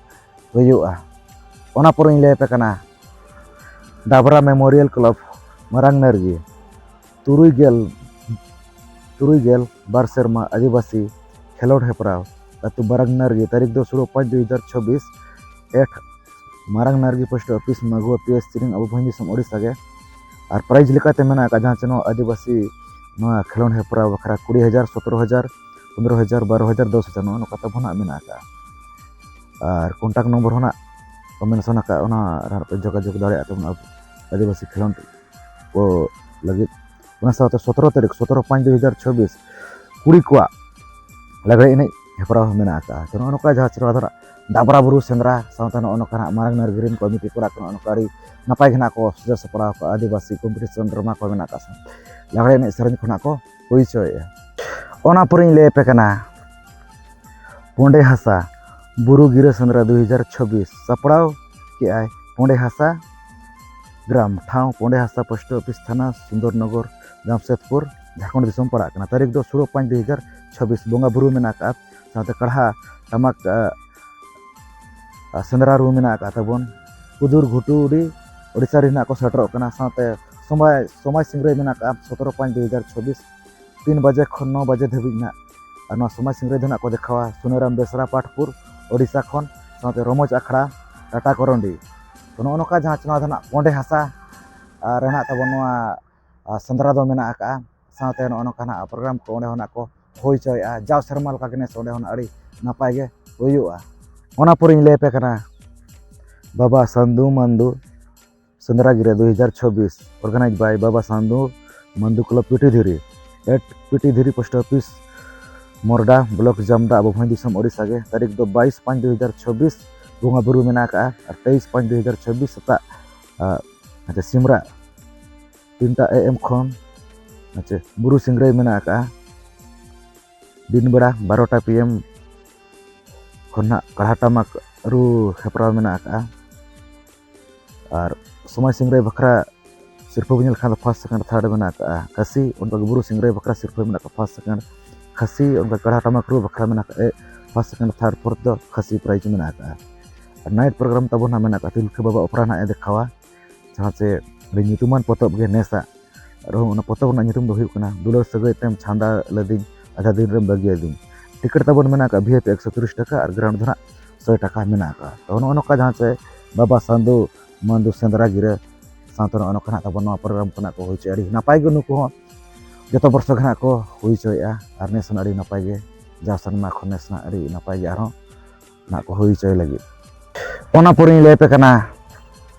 ᱦᱩᱭᱩᱜᱼᱟ᱾ ᱚᱱᱟ ᱯᱚᱨᱮᱧ ᱞᱟᱹᱭ ᱟᱯᱮ ᱠᱟᱱᱟ ᱰᱟᱵᱨᱟ ᱢᱮᱢᱳᱨᱤᱭᱟᱞ ᱠᱞᱟᱵᱽ ᱢᱟᱨᱟᱝ ᱱᱟᱨᱜᱤ ᱛᱩᱨᱩᱭ ᱜᱮᱞ ᱛᱩᱨᱩᱭ ᱜᱮᱞ ᱵᱟᱨ ᱥᱮᱨᱢᱟ ᱟᱹᱫᱤᱵᱟᱹᱥᱤ ᱠᱷᱮᱞᱳᱰ ᱦᱮᱯᱨᱟᱣ ᱟᱹᱛᱩ ᱵᱟᱨᱟᱝ ᱱᱟᱨᱜᱤ, ᱛᱟᱹᱨᱤᱠᱷ ᱫᱚ ᱥᱳᱞᱳ ᱯᱟᱸᱪ ᱫᱩ ᱦᱟᱡᱟᱨ ᱪᱷᱚᱵᱵᱤᱥ, at ᱢᱟᱨᱟᱝ ᱱᱟᱨᱜᱤ ᱯᱳᱥᱴ ᱚᱯᱷᱤᱥ, ᱢᱟᱜᱩᱣᱟ, ᱯᱤ ᱮᱥ ᱪᱤᱨᱤᱝ, ᱟᱵᱚ ᱵᱷᱚᱸᱡᱽ ᱫᱤᱥᱚᱢ, ᱳᱰᱤᱥᱟ ᱜᱮ᱾ ᱟᱨ ᱯᱨᱟᱭᱤᱡᱽ ᱞᱮᱠᱟᱛᱮ ᱢᱮᱱᱟᱜ ᱟᱠᱟᱫ ᱡᱟᱦᱟᱸ ᱪᱮ ᱱᱚᱣᱟ ᱟᱹᱫᱤᱵᱟᱹᱥᱤ ᱱᱚᱣᱟ ᱠᱷᱮᱞᱳᱰ ᱦᱮᱯᱨᱟᱣ ᱵᱟᱠᱷᱨᱟ ᱠᱩᱲᱤ ᱦᱟᱡᱟᱨ, ᱥᱚᱛᱨᱚ ᱦᱟᱡᱟᱨ, ᱯᱚᱱᱨᱚ ᱦᱟᱡᱟᱨ, ᱵᱟᱨᱚ ᱦᱟᱡᱟᱨ, ᱫᱚᱥ ᱦᱟᱡᱟᱨ ᱱᱚᱜᱼᱚ ᱱᱚᱝᱠᱟ ᱛᱟᱵᱚ ᱱᱟᱜ ᱢᱮᱱᱟᱜ ᱟᱠᱟᱫᱼᱟ᱾ ᱟᱨ ᱠᱚᱱᱴᱟᱠᱴ ᱱᱚᱢᱵᱚᱨ ᱦᱚᱸ ᱱᱟᱜ ᱠᱚ ᱢᱮᱱᱥᱚᱱ ᱟᱠᱟᱫᱼᱟ, ᱚᱱᱟ ᱨᱮ ᱯᱮ ᱡᱳᱜᱟᱡᱳᱜᱽ ᱫᱟᱲᱮᱭᱟᱜᱼᱟ ᱛᱟᱵᱚᱱ ᱟᱵᱚ ᱟᱹᱫᱤᱵᱟᱹᱥᱤ ᱠᱷᱮᱞᱳᱰ ᱠᱚ ᱞᱟᱹᱜᱤᱫ᱾ ᱚᱱᱟ ᱥᱟᱶᱛᱮ ᱥᱚᱛᱨᱚ ᱛᱟᱹᱨᱤᱠᱷ, ᱥᱚᱛᱨᱚ ᱯᱟᱸᱪ ᱫᱩ ᱦᱟᱡᱟᱨ ᱪᱷᱚᱵᱵᱤᱥ, ᱠᱩᱲᱤ ᱠᱚᱣᱟᱜ ᱞᱟᱜᱽᱲᱮ ᱮᱱᱮᱡ ᱦᱮᱯᱨᱟᱣ ᱦᱚᱸ ᱢᱮᱱᱟᱜ ᱟᱠᱟᱫᱼᱟ᱾ ᱛᱚ ᱱᱚᱜᱼᱚ ᱱᱚᱝᱠᱟ ᱡᱟᱦᱟᱸ ᱪᱮ ᱱᱚᱣᱟ ᱫᱚ ᱱᱟᱜ ᱰᱟᱵᱨᱟ ᱵᱩᱨᱩ ᱥᱮᱸᱫᱽᱨᱟ ᱥᱟᱶᱛᱮ ᱱᱚᱜᱼᱚ ᱱᱚᱝᱠᱟ ᱱᱟᱜ ᱢᱟᱨᱟᱝ ᱱᱟᱨᱜᱤᱨᱤᱱ ᱠᱚᱢᱤᱴᱤ ᱠᱚᱲᱟ ᱠᱚ ᱱᱚᱜᱼᱚ ᱱᱚᱝᱠᱟ ᱟᱹᱰᱤ ᱱᱟᱯᱟᱭ ᱜᱮ ᱱᱟᱜ ᱠᱚ ᱥᱟᱡᱟᱣ ᱥᱟᱯᱲᱟᱣ ᱠᱟᱜᱼᱟ᱾ ᱟᱹᱫᱤᱵᱟᱹᱥᱤ ᱠᱚᱢᱯᱤᱴᱤᱥᱚᱱ ᱰᱨᱟᱢᱟ ᱠᱚ ᱢᱮᱱᱟᱜ ᱟᱠᱟᱫ ᱥᱮ ᱞᱟᱜᱽᱲᱮ ᱮᱱᱮᱡ ᱥᱮᱨᱮᱧ ᱠᱷᱚᱱᱟᱜ ᱠᱚ ᱦᱩᱭ ᱦᱚᱪᱚᱭᱮᱫᱼᱟ᱾ ᱚᱱᱟ ᱯᱚᱨᱮᱧ ᱞᱟᱹᱭ ᱟᱯᱮ ᱠᱟᱱᱟ ᱯᱩᱸᱰᱮ ᱦᱟᱥᱟ, ᱵᱩᱨᱩ ᱜᱤᱨᱟᱹ ᱥᱮᱸᱫᱽᱨᱟ ᱫᱩᱭ ᱦᱟᱡᱟᱨ ᱪᱷᱚᱵᱵᱤᱥ ᱥᱟᱯᱲᱟᱣ ᱠᱮᱜᱼᱟᱭ ᱯᱚᱸᱰᱮ ᱦᱟᱥᱟ ᱜᱨᱟᱢ, ᱴᱷᱟᱶ ᱯᱚᱸᱰᱮ ᱦᱟᱥᱟ, ᱯᱳᱥᱴ ᱚᱯᱷᱤᱥ, ᱛᱷᱟᱱᱟ ᱥᱩᱱᱫᱚᱨᱱᱚᱜᱚᱨ, ᱡᱟᱢᱥᱮᱫᱽᱯᱩᱨ, ᱡᱷᱟᱲᱠᱷᱚᱸᱰ ᱫᱤᱥᱚᱢ ᱯᱟᱲᱟᱜ ᱠᱟᱱᱟ᱾ ᱛᱟᱹᱨᱤᱠᱷ ᱫᱚ ᱥᱳᱞᱳ ᱯᱟᱸᱪ ᱫᱩᱭ ᱦᱟᱡᱟᱨ ᱪᱷᱚᱵᱵᱤᱥ᱾ ᱵᱚᱸᱜᱟ ᱵᱩᱨᱩ ᱢᱮᱱᱟᱜ ᱟᱠᱟᱫᱼᱟ, ᱥᱟᱶᱛᱮ ᱠᱟᱲᱦᱟ ᱴᱟᱢᱟᱠ, ᱟ, ᱟ, ᱥᱮᱸᱫᱽᱨᱟ ᱨᱩ ᱢᱮᱱᱟᱜ ᱟᱠᱟᱫ ᱛᱟᱵᱚᱱ᱾ ᱠᱩᱫᱩᱨ ᱜᱷᱩᱴᱩᱰᱤ ᱳᱰᱤᱥᱟ ᱨᱮ ᱱᱟᱜ ᱠᱚ ᱥᱮᱴᱮᱨᱚᱜ ᱠᱟᱱᱟ᱾ ᱥᱟᱶᱛᱮ ᱥᱚᱢᱟᱭ, ᱥᱚᱢᱟᱭ ᱥᱤᱝᱨᱟᱹᱭ ᱢᱮᱱᱟᱜ ᱟᱠᱟᱫᱼᱟ ᱥᱚᱛᱨᱚ ᱯᱟᱸᱪ ᱫᱩᱭ ᱦᱟᱡᱟᱨ ᱪᱷᱚᱵᱵᱤᱥ, ᱛᱤᱱ ᱵᱟᱡᱮ ᱠᱷᱚᱱ ᱱᱚ ᱵᱟᱡᱮ ᱫᱷᱟᱹᱵᱤᱡ ᱱᱟᱜ᱾ ᱟᱨ ᱱᱚᱣᱟ ᱥᱚᱢᱟᱭ ᱥᱤᱝᱨᱟᱹᱭ ᱫᱚ ᱱᱟᱜ ᱠᱚ ᱫᱮᱠᱷᱟᱣᱟ ᱥᱩᱱᱟᱹᱨᱟᱢ ᱵᱮᱥᱨᱟ ᱯᱟᱴᱷᱯᱩᱨ ᱳᱰᱤᱥᱟ ᱠᱷᱚᱱ, ᱥᱟᱶᱛᱮ ᱨᱚᱢᱚᱡᱽ ᱟᱠᱷᱲᱟ ᱴᱟᱴᱟ ᱠᱚᱨᱚᱱᱰᱤ᱾ ᱛᱚ, ᱱᱚᱜᱼᱚ ᱱᱚᱝᱠᱟ ᱡᱟᱦᱟᱸ ᱪᱮ ᱱᱚᱣᱟ ᱫᱚ ᱱᱟᱜ ᱯᱚᱸᱰᱮ ᱦᱟᱥᱟ, ᱟᱨ ᱨᱮᱱᱟᱜ ᱛᱟᱵᱚᱱ ᱱᱚᱣᱟ, ᱟᱨ ᱥᱮᱸᱫᱽᱨᱟ ᱫᱚ ᱢᱮᱱᱟᱜ ᱟᱠᱟᱫᱼᱟ᱾ ᱥᱟᱶᱛᱮ ᱱᱚᱜᱼᱚ ᱱᱚᱝᱠᱟ ᱱᱟᱜ ᱯᱨᱳᱜᱨᱟᱢ ᱠᱚ ᱚᱸᱰᱮ ᱦᱚᱸ ᱱᱟᱜ ᱠᱚ ᱦᱩᱭ ᱦᱚᱪᱚᱭᱮᱫᱼᱟ᱾ ᱡᱟᱣ ᱥᱮᱨᱢᱟ ᱞᱮᱠᱟ ᱜᱮ ᱱᱮᱥ ᱚᱸᱰᱮ ᱦᱚᱸ ᱱᱟᱜ ᱟᱹᱰᱤ ᱱᱟᱯᱟᱭ ᱜᱮ ᱦᱩᱭᱩᱜᱼᱟ᱾ ᱚᱱᱟ ᱯᱚᱨᱮᱧ ᱞᱟᱹᱭ ᱟᱯᱮ ᱠᱟᱱᱟ ᱵᱟᱵᱟ ᱥᱟᱱᱫᱩ ᱢᱟᱱᱫᱩ ᱥᱮᱸᱫᱽᱨᱟ ᱜᱤᱨᱟᱹ ᱫᱩᱭ ᱦᱟᱡᱟᱨ ᱪᱷᱚᱵᱵᱤᱥ, organized by ᱵᱟᱵᱟ ᱥᱟᱱᱫᱩ ᱢᱟᱱᱫᱩ ᱠᱞᱟᱵᱽ ᱯᱤᱴᱤ ᱫᱷᱤᱨᱤ, at ᱯᱤᱴᱤ ᱫᱷᱤᱨᱤ, ᱯᱳᱥᱴ ᱚᱯᱷᱤᱥ ᱢᱚᱨᱰᱟ, ᱵᱞᱚᱠ ᱡᱟᱢᱫᱟ, ᱟᱵᱚ ᱵᱷᱚᱸᱡᱽ ᱫᱤᱥᱚᱢ ᱳᱰᱤᱥᱟ ᱜᱮ᱾ ᱛᱟᱹᱨᱤᱠᱷ ᱫᱚ ᱵᱟᱭᱤᱥ ᱯᱟᱸᱪ ᱫᱩᱭ ᱦᱟᱡᱟᱨ ᱪᱷᱚᱵᱵᱤᱥ ᱵᱚᱸᱜᱟ ᱵᱩᱨᱩ ᱢᱮᱱᱟᱜ ᱟᱠᱟᱫᱼᱟ᱾ ᱟᱨ ᱛᱮᱭᱤᱥ ᱯᱟᱸᱪ ᱫᱩᱭ ᱦᱟᱡᱟᱨ ᱪᱷᱚᱵᱵᱤᱥ ᱥᱮᱛᱟᱜ, ᱟ, ᱟᱪᱪᱷᱟ, ᱥᱤᱢᱨᱟᱜ ᱛᱤᱱᱴᱟ ᱮ ᱮᱢ ᱠᱷᱚᱱ, ᱟᱪᱪᱷᱟ, ᱵᱩᱨᱩ ᱥᱤᱝᱨᱟᱹᱭ ᱢᱮᱱᱟᱜ ᱟᱠᱟᱫᱼᱟ᱾ ᱫᱤᱱ ᱵᱮᱲᱟ ᱵᱟᱨᱚᱴᱟ ᱯᱤ ᱮᱢ ᱠᱷᱚᱱ ᱱᱟᱜ ᱠᱟᱲᱦᱟ ᱴᱟᱢᱟᱠ ᱨᱩ ᱦᱮᱯᱨᱟᱣ ᱢᱮᱱᱟᱜ ᱟᱠᱟᱫᱼᱟ᱾ ᱟᱨ ᱥᱚᱢᱟᱡᱽ ᱥᱤᱝᱨᱟᱹᱭ ᱵᱟᱠᱷᱨᱟ ᱥᱤᱨᱯᱟᱹ ᱵᱚᱱ ᱧᱮᱞ ᱠᱷᱟᱱ ᱫᱚ first, second, third ᱢᱮᱱᱟᱜ ᱟᱠᱟᱫᱼᱟ ᱠᱷᱟᱹᱥᱤ᱾ ᱚᱱᱠᱟᱜᱮ ᱵᱩᱨᱩ ᱥᱤᱝᱨᱟᱹᱭ ᱵᱟᱠᱷᱨᱟ ᱥᱤᱨᱯᱟᱹ ᱢᱮᱱᱟᱜ ᱟᱠᱟᱫᱼᱟ first, second ᱠᱷᱟᱹᱥᱤ᱾ ᱚᱱᱠᱟ ᱠᱟᱲᱦᱟ ᱴᱟᱢᱟᱠ ᱨᱩ ᱵᱟᱠᱷᱨᱟ ᱢᱮᱱᱟᱜ ᱟᱠᱟᱫᱼᱟ first, second, third, fourth ᱫᱚ ᱠᱷᱟᱹᱥᱤ prize ᱢᱮᱱᱟᱜ ᱟᱠᱟᱫᱼᱟ᱾ ᱟᱨ night program ᱛᱟᱵᱚᱱ ᱦᱟᱸᱜ ᱢᱮᱱᱟᱜ ᱟᱠᱟᱫᱼᱟ ᱛᱤᱞᱠᱟᱹ ᱵᱟᱵᱟ ᱚᱯᱮᱨᱟ ᱱᱟᱜ ᱮ ᱫᱮᱠᱷᱟᱣᱟ, ᱡᱟᱦᱟᱸ ᱪᱮ ᱟᱹᱰᱤ ᱧᱩᱛᱩᱢᱟᱱ ᱯᱚᱛᱚᱵ ᱜᱮ ᱱᱮᱥᱟᱜ᱾ ᱟᱨᱦᱚᱸ ᱚᱱᱟ ᱯᱚᱛᱚᱵ ᱨᱮᱱᱟᱜ ᱧᱩᱛᱩᱢ ᱫᱚ ᱦᱩᱭᱩᱜ ᱠᱟᱱᱟ ᱫᱩᱞᱟᱹᱲ ᱥᱟᱹᱜᱟᱹᱭ ᱛᱮᱢ ᱪᱷᱟᱸᱫᱟ ᱞᱮᱫᱤᱧ, ᱟᱫᱷᱟ ᱫᱤᱱ ᱨᱮᱢ ᱵᱟᱹᱜᱤᱭᱟᱫᱤᱧ᱾ ᱴᱤᱠᱤᱴ ᱛᱟᱵᱚᱱ ᱢᱮᱱᱟᱜ ᱟᱠᱟᱫ ᱵᱷᱤ ᱟᱭ ᱯᱤ ᱮᱠᱥᱚ ᱛᱤᱨᱤᱥ ᱴᱟᱠᱟ ᱟᱨ ᱜᱨᱟᱣᱩᱱᱰ ᱫᱚ ᱱᱟᱜ ᱥᱚᱭ ᱴᱟᱠᱟ ᱢᱮᱱᱟᱜ ᱟᱠᱟᱫᱼᱟ᱾ ᱛᱚ, ᱱᱚᱜᱼᱚ ᱱᱚᱝᱠᱟ ᱡᱟᱦᱟᱸ ᱪᱮ ᱵᱟᱵᱟ ᱥᱟᱱᱫᱩ ᱢᱟᱱᱫᱩ ᱥᱮᱸᱫᱽᱨᱟ ᱜᱤᱨᱟᱹ ᱥᱟᱶᱛᱮ ᱱᱚᱜᱼᱚ ᱱᱚᱝᱠᱟ ᱱᱟᱜ ᱛᱟᱵᱚᱱ ᱱᱚᱣᱟ ᱯᱨᱳᱜᱨᱟᱢ ᱠᱚ ᱱᱟᱜ ᱠᱚ ᱦᱩᱭ ᱦᱚᱪᱚᱭᱟ᱾ ᱟᱹᱰᱤ ᱱᱟᱯᱟᱭ ᱜᱮ ᱱᱩᱠᱩ ᱦᱚᱸ ᱡᱚᱛᱚ ᱵᱚᱨᱥᱚ ᱜᱮ ᱱᱟᱜ ᱠᱚ ᱦᱩᱭ ᱦᱚᱪᱚᱭᱮᱫᱼᱟ᱾ ᱟᱨ ᱱᱮᱥ ᱦᱚᱸ ᱟᱹᱰᱤ ᱱᱟᱯᱟᱭ ᱜᱮ, ᱡᱟᱣ ᱥᱮᱨᱢᱟ ᱠᱷᱚᱱ ᱱᱮᱥ ᱱᱟᱜ ᱟᱹᱰᱤ ᱱᱟᱯᱟᱭ ᱜᱮ ᱟᱨᱦᱚᱸ ᱱᱟᱜ ᱠᱚ ᱦᱩᱭ ᱦᱚᱪᱚᱭ ᱞᱟᱹᱜᱤᱫ᱾ ᱚᱱᱟ ᱯᱚᱨᱮᱧ ᱞᱟᱹᱭ ᱟᱯᱮ ᱠᱟᱱᱟ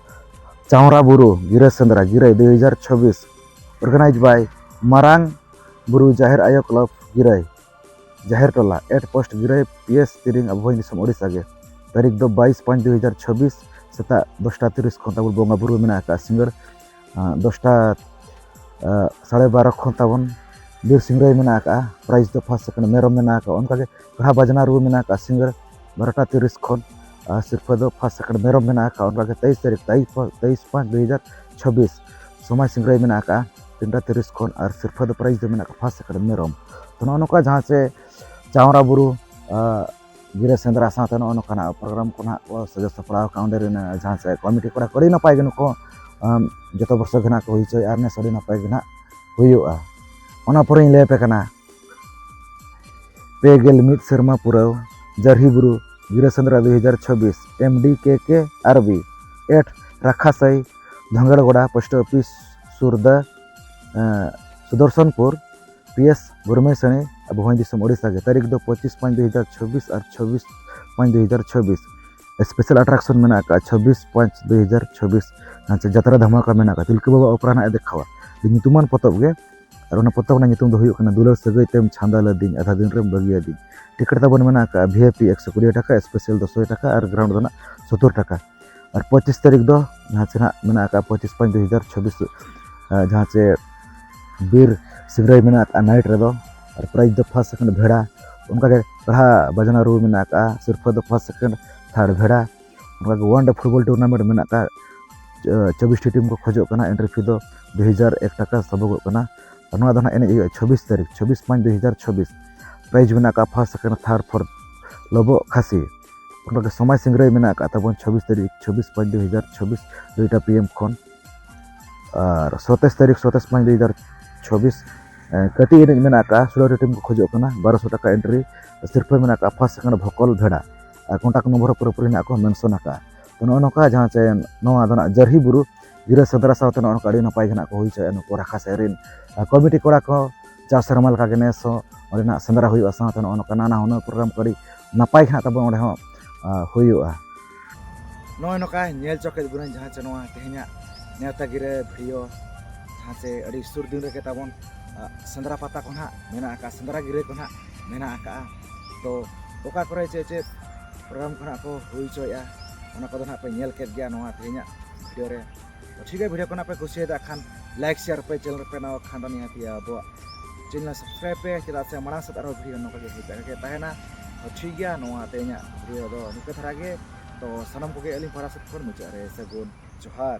ᱪᱟᱣᱨᱟ ᱵᱩᱨᱩ ᱜᱤᱨᱟᱹ ᱥᱮᱸᱫᱽᱨᱟ ᱜᱤᱨᱟᱹ ᱫᱩᱭ ᱦᱟᱡᱟᱨ ᱪᱷᱚᱵᱵᱤᱥ, organized by ᱢᱟᱨᱟᱝ ᱵᱩᱨᱩ ᱡᱟᱦᱮᱨ ᱟᱭᱳ ᱠᱞᱟᱵᱽ ᱜᱤᱨᱟᱹᱭ, ᱡᱟᱦᱮᱨ ᱴᱚᱞᱟ, at post ᱜᱤᱨᱟᱹᱭ, P S Tiring, ᱟᱵᱚ ᱵᱷᱚᱸᱡᱽ ᱫᱤᱥᱚᱢ ᱳᱰᱤᱥᱟ ᱜᱮ᱾ ᱛᱟᱹᱨᱤᱠᱷ ᱫᱚ ᱵᱟᱭᱤᱥ ᱯᱟᱸᱪ ᱫᱩᱭ ᱦᱟᱡᱟᱨ ᱪᱷᱚᱵᱵᱤᱥ, ᱥᱮᱛᱟᱜ ᱫᱚᱥᱴᱟ ᱛᱤᱨᱤᱥ ᱠᱷᱚᱱ ᱛᱟᱵᱚᱱ ᱵᱚᱸᱜᱟ ᱵᱩᱨᱩ ᱢᱮᱱᱟᱜ ᱟᱠᱟᱫᱼᱟ᱾ ᱥᱤᱸᱜᱟᱹᱲ, ᱟᱸ, ᱫᱚᱥᱴᱟ, ᱟᱸ, ᱥᱟᱲᱮ ᱵᱟᱨᱚ ᱠᱷᱚᱱ ᱛᱟᱵᱚᱱ ᱵᱤᱨ ᱥᱤᱝᱨᱟᱹᱭ ᱢᱮᱱᱟᱜ ᱟᱠᱟᱫᱼᱟ᱾ prize ᱫᱚ first, second ᱢᱮᱨᱚᱢ ᱢᱮᱱᱟᱜ ᱟᱠᱟᱫᱼᱟ᱾ ᱚᱱᱠᱟᱜᱮ ᱠᱟᱲᱦᱟ ᱵᱟᱡᱽᱱᱟ ᱨᱩ ᱢᱮᱱᱟᱜ ᱟᱠᱟᱫᱼᱟ᱾ ᱥᱤᱸᱜᱟᱹᱲ ᱵᱟᱨᱚᱴᱟ ᱛᱤᱨᱤᱥ ᱠᱷᱚᱱ᱾ ᱟᱨ ᱥᱤᱨᱯᱷᱟᱹ ᱫᱚ ᱯᱷᱟᱥᱴ ᱥᱮᱠᱮᱱᱰ ᱢᱮᱨᱚᱢ ᱢᱮᱱᱟᱜ ᱟᱠᱟᱫ᱾ ᱚᱱᱠᱟᱜᱮ ᱛᱮᱭᱤᱥ ᱛᱟᱹᱨᱤᱠᱷ, ᱛᱮᱭᱤᱥ ᱯᱟ-, ᱛᱮᱭᱤᱥ ᱯᱟᱸᱪ ᱫᱩ ᱦᱟᱡᱟᱨ ᱪᱷᱟᱵᱵᱤᱥ, ᱥᱚᱢᱟᱡᱽ ᱥᱤᱝᱨᱟᱹᱭ ᱢᱮᱱᱟᱜ ᱟᱠᱟᱫᱼᱟ ᱛᱤᱱᱴᱟ ᱛᱤᱨᱤᱥ ᱠᱷᱚᱱ᱾ ᱟᱨ ᱥᱤᱨᱯᱷᱟᱹ ᱫᱚ, ᱯᱨᱟᱭᱤᱡᱽ ᱫᱚ ᱢᱮᱱᱟᱜ ᱟᱠᱟᱫ ᱯᱷᱟᱥᱴ ᱥᱮᱠᱮᱱᱰ ᱢᱮᱨᱚᱢ᱾ ᱛᱚ, ᱱᱚᱜᱼᱚ ᱱᱚᱝᱠᱟ ᱡᱟᱦᱟᱸ ᱪᱮ ᱪᱟᱣᱨᱟ ᱵᱩᱨᱩ, ᱟᱸ, ᱜᱤᱨᱟᱹ ᱥᱮᱸᱫᱽᱨᱟ ᱥᱟᱶᱛᱮ ᱱᱚᱜᱼᱚ ᱱᱚᱝᱠᱟᱱᱟᱜ ᱯᱨᱳᱜᱨᱟᱢ ᱠᱚ ᱱᱟᱦᱟᱜ ᱠᱚ ᱥᱟᱡᱟᱣ ᱥᱟᱯᱲᱟᱣ ᱟᱠᱟᱫ᱾ ᱚᱸᱰᱮ ᱨᱮᱱ ᱡᱟᱦᱟᱸ ᱪᱮ ᱠᱚᱢᱤᱴᱤ ᱠᱚᱲᱟ ᱠᱚ ᱟᱹᱰᱤ ᱱᱟᱯᱟᱭ ᱜᱮ ᱱᱩᱠᱩ, ᱟᱸ, ᱡᱚᱛᱚ ᱵᱚᱨᱥᱚ ᱜᱮ ᱱᱟᱦᱟᱜ ᱠᱚ ᱦᱩᱭ ᱦᱚᱪᱚᱭᱮᱫᱼᱟ᱾ ᱟᱨ ᱱᱮᱥ ᱟᱹᱰᱤ ᱱᱟᱯᱟᱭ ᱜᱮ ᱱᱟᱦᱟᱜ ᱦᱩᱭᱩᱜᱼᱟ᱾ ᱚᱱᱟ ᱯᱚᱨᱮᱧ ᱞᱟᱹᱭ ᱟᱯᱮ ᱠᱟᱱᱟ, ᱯᱮ ᱜᱮᱞ ᱢᱤᱫ ᱥᱮᱨᱢᱟ ᱯᱩᱨᱟᱹᱣ ᱡᱟᱹᱨᱦᱤ ᱵᱩᱨᱩ ᱜᱤᱨᱟᱹ ᱥᱮᱸᱫᱽᱨᱟ ᱫᱩ ᱦᱟᱡᱟᱨ ᱪᱷᱟᱵᱵᱤᱥ, M D K K R B, at ᱨᱟᱠᱷᱟᱥᱟᱹᱭ, ᱫᱷᱚᱸᱜᱮᱲᱜᱚᱰᱟ, post office ᱥᱩᱨ ᱫᱟ, ᱮᱸ, ᱥᱩᱫᱚᱨᱥᱚᱱᱯᱩᱨ, P S ᱵᱩᱨᱢᱮᱥᱟᱹᱲᱤ, ᱟᱵᱚ ᱦᱚᱸ ᱫᱤᱥᱚᱢ ᱳᱰᱤᱥᱟ ᱜᱮ᱾ ᱛᱟᱹᱨᱤᱠᱷ ᱫᱚ ᱯᱚᱸᱪᱤᱥ ᱯᱟᱸᱪ ᱫᱩ ᱦᱟᱡᱟᱨ ᱪᱷᱟᱵᱵᱤᱥ ᱟᱨ ᱪᱷᱟᱵᱵᱤᱥ ᱯᱟᱸᱪ ᱫᱩ ᱦᱟᱡᱟᱨ ᱪᱷᱟᱵᱵᱤᱥ᱾ Special attraction ᱢᱮᱱᱟᱜ ᱟᱠᱟᱫᱼᱟ ᱪᱷᱟᱵᱵᱤᱥ ᱯᱟᱸᱪ ᱫᱩ ᱦᱟᱡᱟᱨ ᱪᱷᱟᱵᱵᱤᱥ, ᱡᱟᱦᱟᱸ ᱪᱮ ᱡᱟᱛᱨᱟ ᱫᱷᱟᱢᱟᱠᱟ ᱢᱮᱱᱟᱜ ᱟᱠᱟᱫᱼᱟ᱾ ᱛᱤᱞᱠᱟᱹ ᱵᱟᱵᱟ ᱚᱯᱮᱨᱟ ᱱᱟᱦᱟᱜ ᱮ ᱫᱮᱠᱷᱟᱣᱟ᱾ ᱟᱹᱰᱤ ᱧᱩᱛᱩᱢᱟᱱ ᱯᱚᱛᱚᱵ ᱜᱮ᱾ ᱟᱨ ᱚᱱᱟ ᱯᱚᱛᱚᱵ ᱨᱮᱱᱟᱜ ᱧᱩᱛᱩᱢ ᱫᱚ ᱦᱩᱭᱩᱜ ᱠᱟᱱᱟ ᱫᱩᱞᱟᱹᱲ ᱥᱟᱹᱜᱟᱹᱭ ᱛᱮᱢ ᱪᱷᱟᱸᱫᱟ ᱞᱟᱹᱫᱤᱧ, ᱟᱫᱷᱟ ᱫᱤᱱ ᱨᱮᱢ ᱵᱟᱹᱜᱤᱭᱟᱹᱫᱤᱧ᱾ ᱴᱤᱠᱤᱴ ᱛᱟᱵᱚᱱ ᱢᱮᱱᱟᱜ ᱟᱠᱟᱫᱼᱟ V I P ᱮᱠᱥᱚ ᱠᱩᱲᱤ ᱴᱟᱠᱟ, special ᱫᱩᱥᱚ ᱴᱟᱠᱟ ᱟᱨ ground ᱫᱚ ᱱᱟᱜ ᱥᱚᱛᱛᱚᱨ ᱴᱟᱠᱟ᱾ ᱟᱨ ᱯᱚᱸᱪᱤᱥ ᱛᱟᱹᱨᱤᱠᱷ ᱫᱚ ᱡᱟᱦᱟᱸ ᱪᱮ ᱱᱟᱜ ᱢᱮᱱᱟᱜ ᱟᱠᱟᱫᱼᱟ ᱯᱚᱸᱪᱤᱥ ᱯᱟᱸᱪ ᱫᱩ ᱦᱟᱡᱟᱨ ᱪᱷᱟᱵᱵᱤᱥ, ᱟᱸ, ᱡᱟᱦᱟᱸ ᱪᱮ ᱵᱤᱨ ᱥᱤᱝᱨᱟᱹᱭ ᱢᱮᱱᱟᱜ ᱟᱠᱟᱫᱼᱟ night ᱨᱮᱫᱚ᱾ ᱟᱨ ᱯᱨᱟᱭᱤᱡᱽ ᱫᱚ ᱯᱷᱟᱥᱴ ᱥᱮᱠᱮᱱᱰ ᱵᱷᱮᱲᱟ, ᱚᱱᱠᱟᱜᱮ ᱯᱟᱲᱦᱟ ᱵᱟᱡᱽᱱᱟ ᱨᱩ ᱢᱮᱱᱟᱜ ᱟᱠᱟᱫᱼᱟ, ᱥᱤᱨᱯᱷᱟᱹ ᱫᱚ ᱯᱷᱟᱥᱴ ᱥᱮᱠᱮᱱᱰ ᱛᱷᱟᱨᱰ ᱵᱷᱮᱲᱟ᱾ ᱚᱱᱠᱟᱜᱮ one day football tournament ᱢᱮᱱᱟᱜ ᱟᱠᱟᱫ, ᱪᱚ-, ᱪᱚᱵᱵᱤᱥ ᱴᱤ ᱴᱤᱢ ᱠᱚ ᱠᱷᱚᱡᱚᱜ ᱠᱟᱱᱟ᱾ Entry fee ᱫᱚ ᱫᱩ ᱦᱟᱡᱟᱨ ᱮᱠ ᱴᱟᱠᱟ ᱥᱟᱵᱚᱜᱚᱜ ᱠᱟᱱᱟ᱾ ᱟᱨ ᱱᱚᱣᱟ ᱫᱚ ᱱᱟᱦᱟᱜ ᱮᱱᱮᱡ ᱦᱩᱭᱩᱜᱼᱟ ᱪᱷᱟᱵᱵᱤᱥ ᱛᱟᱹᱨᱤᱠᱷ, ᱪᱷᱟᱵᱵᱤᱥ ᱯᱟᱸᱪ ᱫᱩ ᱦᱟᱡᱟᱨ ᱪᱷᱟᱵᱵᱤᱥ᱾ ᱯᱨᱟᱭᱤᱡᱽ ᱢᱮᱱᱟᱜ ᱟᱠᱟᱫ ᱯᱷᱟᱥᱴ, ᱥᱮᱠᱮᱱᱰ, ᱛᱷᱟᱨᱰ, ᱯᱷᱳᱨᱛᱷ ᱞᱚᱵᱚᱜ ᱠᱷᱟᱹᱥᱤ᱾ ᱚᱱᱠᱟᱜᱮ ᱥᱚᱢᱟᱡᱽ ᱥᱤᱝᱨᱟᱹᱭ ᱢᱮᱱᱟᱜ ᱟᱠᱟᱫ ᱛᱟᱵᱚᱱ ᱪᱷᱟᱵᱵᱤᱥ ᱛᱟᱹᱨᱤᱠᱷ, ᱪᱷᱟᱵᱵᱤᱥ ᱯᱟᱸᱪ ᱫᱩ ᱦᱟᱡᱟᱨ ᱪᱷᱟᱵᱵᱤᱥ, ᱫᱩᱭᱴᱟ P M ᱠᱷᱚᱱ᱾ ᱟᱨ ᱥᱚᱛᱟᱭᱤᱥ ᱛᱟᱹᱨᱤᱠᱷ, ᱥᱚᱛᱟᱭᱤᱥ ᱯᱟᱸᱪ ᱫᱩ ᱦᱟᱡᱟᱨ ᱪᱷᱟᱵᱵᱤᱥ, ᱮᱸ, ᱠᱟᱹᱴᱤᱡ ᱮᱱᱮᱡ ᱢᱮᱱᱟᱜ ᱟᱠᱟᱫᱼᱟ, ᱥᱩᱲᱟᱹᱴᱤ ᱴᱤᱢ ᱠᱚ ᱠᱷᱚᱡᱚᱜ ᱠᱟᱱᱟ, ᱵᱟᱨᱚᱥᱚ ᱴᱟᱠᱟ entry᱾ ᱥᱤᱨᱯᱷᱟᱹ ᱢᱮᱱᱟᱜ ᱟᱠᱟᱫᱼᱟ ᱯᱷᱟᱥᱴ, ᱥᱮᱠᱮᱱᱰ, ᱵᱷᱚᱠᱚᱞ, ᱵᱷᱮᱲᱟ᱾ ᱟᱨ contact ᱱᱚᱢᱵᱚᱨ ᱦᱚᱸ ᱯᱩᱨᱟᱹᱯᱩᱨᱤ ᱱᱟᱜ ᱠᱚ mention ᱟᱠᱟᱫᱼᱟ᱾ ᱛᱚ, ᱱᱚᱜᱼᱚ ᱱᱚᱝᱠᱟ ᱡᱟᱦᱟᱸ ᱪᱮ ᱱᱚᱣᱟ ᱫᱚ ᱱᱟᱜ ᱡᱟᱹᱨᱦᱤ ᱵᱩᱨᱩ ᱜᱤᱨᱟᱹ ᱥᱮᱸᱫᱽᱨᱟ ᱥᱟᱶᱛᱮ ᱱᱚᱜᱼᱚ ᱱᱚᱝᱠᱟ ᱟᱹᱰᱤ ᱱᱟᱯᱟᱭ ᱜᱮ ᱱᱟᱜ ᱠᱚ ᱦᱩᱭ ᱦᱚᱪᱚᱭᱮᱫᱼᱟ ᱱᱩᱠᱩ ᱨᱟᱠᱷᱟ ᱥᱮᱫ ᱨᱮᱱ, ᱟᱨ ᱠᱚᱢᱤᱴᱤ ᱠᱚᱲᱟ ᱠᱚ᱾ ᱪᱟᱥ ᱥᱮᱨᱢᱟ ᱞᱮᱠᱟ ᱜᱮ ᱱᱮᱥ ᱦᱚᱸ ᱚᱸᱰᱮ ᱱᱟᱜ ᱥᱮᱸᱫᱽᱨᱟ ᱦᱩᱭᱩᱜᱼᱟ, ᱥᱟᱶᱛᱮ ᱱᱚᱜᱼᱚ ᱱᱚᱝᱠᱟ ᱱᱟᱱᱟ ᱦᱩᱱᱟᱹᱨ ᱯᱨᱳᱜᱨᱟᱢ ᱠᱚ ᱟᱹᱰᱤ ᱱᱟᱯᱟᱭ ᱜᱮ ᱱᱟᱜ ᱛᱟᱵᱚᱱ ᱚᱸᱰᱮ ᱦᱚᱸ, ᱟᱸ, ᱦᱩᱭᱩᱜᱼᱟ᱾ ᱱᱚᱜᱼᱚᱭ ᱱᱚᱝᱠᱟ ᱧᱮᱞ ᱪᱚ ᱠᱮᱫ ᱵᱚᱱᱟᱹᱧ ᱡᱟᱦᱟᱸ ᱪᱮ ᱱᱚᱣᱟ ᱛᱮᱦᱮᱧᱟᱜ ᱱᱮᱣᱛᱟ ᱜᱤᱨᱟᱹ ᱵᱷᱤᱰᱤᱭᱳ, ᱡᱟᱦᱟᱸ ᱪᱮ ᱟᱹᱰᱤ ᱥᱩᱨ ᱫᱤᱱ ᱨᱮᱜᱮ ᱛᱟᱵᱚᱱ, ᱟᱸ, ᱥᱮᱸᱫᱽᱨᱟ ᱯᱟᱛᱟ ᱠᱚ ᱱᱟᱜ ᱢᱮᱱᱟᱜ ᱟᱠᱟᱫᱼᱟ, ᱥᱮᱸᱫᱽᱨᱟ ᱜᱤᱨᱟᱹ ᱠᱚ ᱱᱟᱜ ᱢᱮᱱᱟᱜ ᱟᱠᱟᱫᱼᱟ᱾ ᱛᱚ, ᱚᱠᱟ ᱠᱚᱨᱮ ᱪᱮᱫ ᱪᱮᱫ ᱯᱨᱳᱜᱨᱟᱢ ᱠᱚ ᱱᱟᱜ ᱠᱚ ᱦᱩᱭ ᱦᱚᱪᱚᱭᱮᱫᱼᱟ, ᱚᱱᱟ ᱠᱚᱫᱚ ᱱᱟᱜ ᱯᱮ ᱧᱮᱞ ᱠᱮᱫ ᱜᱮᱭᱟ ᱱᱚᱣᱟ ᱛᱮᱦᱮᱧᱟᱜ ᱵᱷᱤᱰᱤᱭᱳ ᱨᱮ᱾ ᱛᱚ, ᱴᱷᱤᱠ ᱜᱮᱭᱟ, ᱵᱷᱤᱰᱤᱭᱳ ᱠᱚ ᱱᱟᱜ ᱯᱮ ᱠᱩᱥᱤᱭᱟᱫᱟ ᱠᱷᱟᱱ like, share ᱯᱮ, channel ᱨᱮᱯᱮ ᱱᱟᱣᱟ ᱠᱷᱟᱱ ᱫᱚ ᱱᱤᱦᱟᱹᱛ ᱜᱮ ᱟᱵᱚᱣᱟᱜ channel subscribe ᱯᱮ, ᱪᱮᱫᱟᱜ ᱥᱮ ᱢᱟᱲᱟᱝ ᱥᱮᱫ ᱟᱨᱦᱚᱸ ᱵᱷᱤᱰᱤᱭᱳ ᱱᱚᱝᱠᱟ ᱜᱮ ᱦᱤᱡᱩᱜ ᱠᱟᱱ ᱜᱮ ᱛᱟᱦᱮᱱᱟ᱾ ᱛᱚ ᱴᱷᱤᱠ ᱜᱮᱭᱟ, ᱱᱚᱣᱟ ᱛᱮᱦᱮᱧᱟᱜ ᱵᱷᱤᱰᱤᱭᱳ ᱫᱚ ᱱᱤᱝᱠᱟᱹ ᱫᱷᱟᱨᱟ ᱜᱮ᱾ ᱛᱚ ᱥᱟᱱᱟᱢ ᱠᱚᱜᱮ ᱟᱹᱞᱤᱧ ᱯᱟᱦᱴᱟ ᱥᱮᱫ ᱠᱷᱚᱱ ᱢᱩᱪᱟᱹᱫ ᱨᱮ ᱥᱟᱹᱜᱩᱱ ᱡᱚᱦᱟᱨ᱾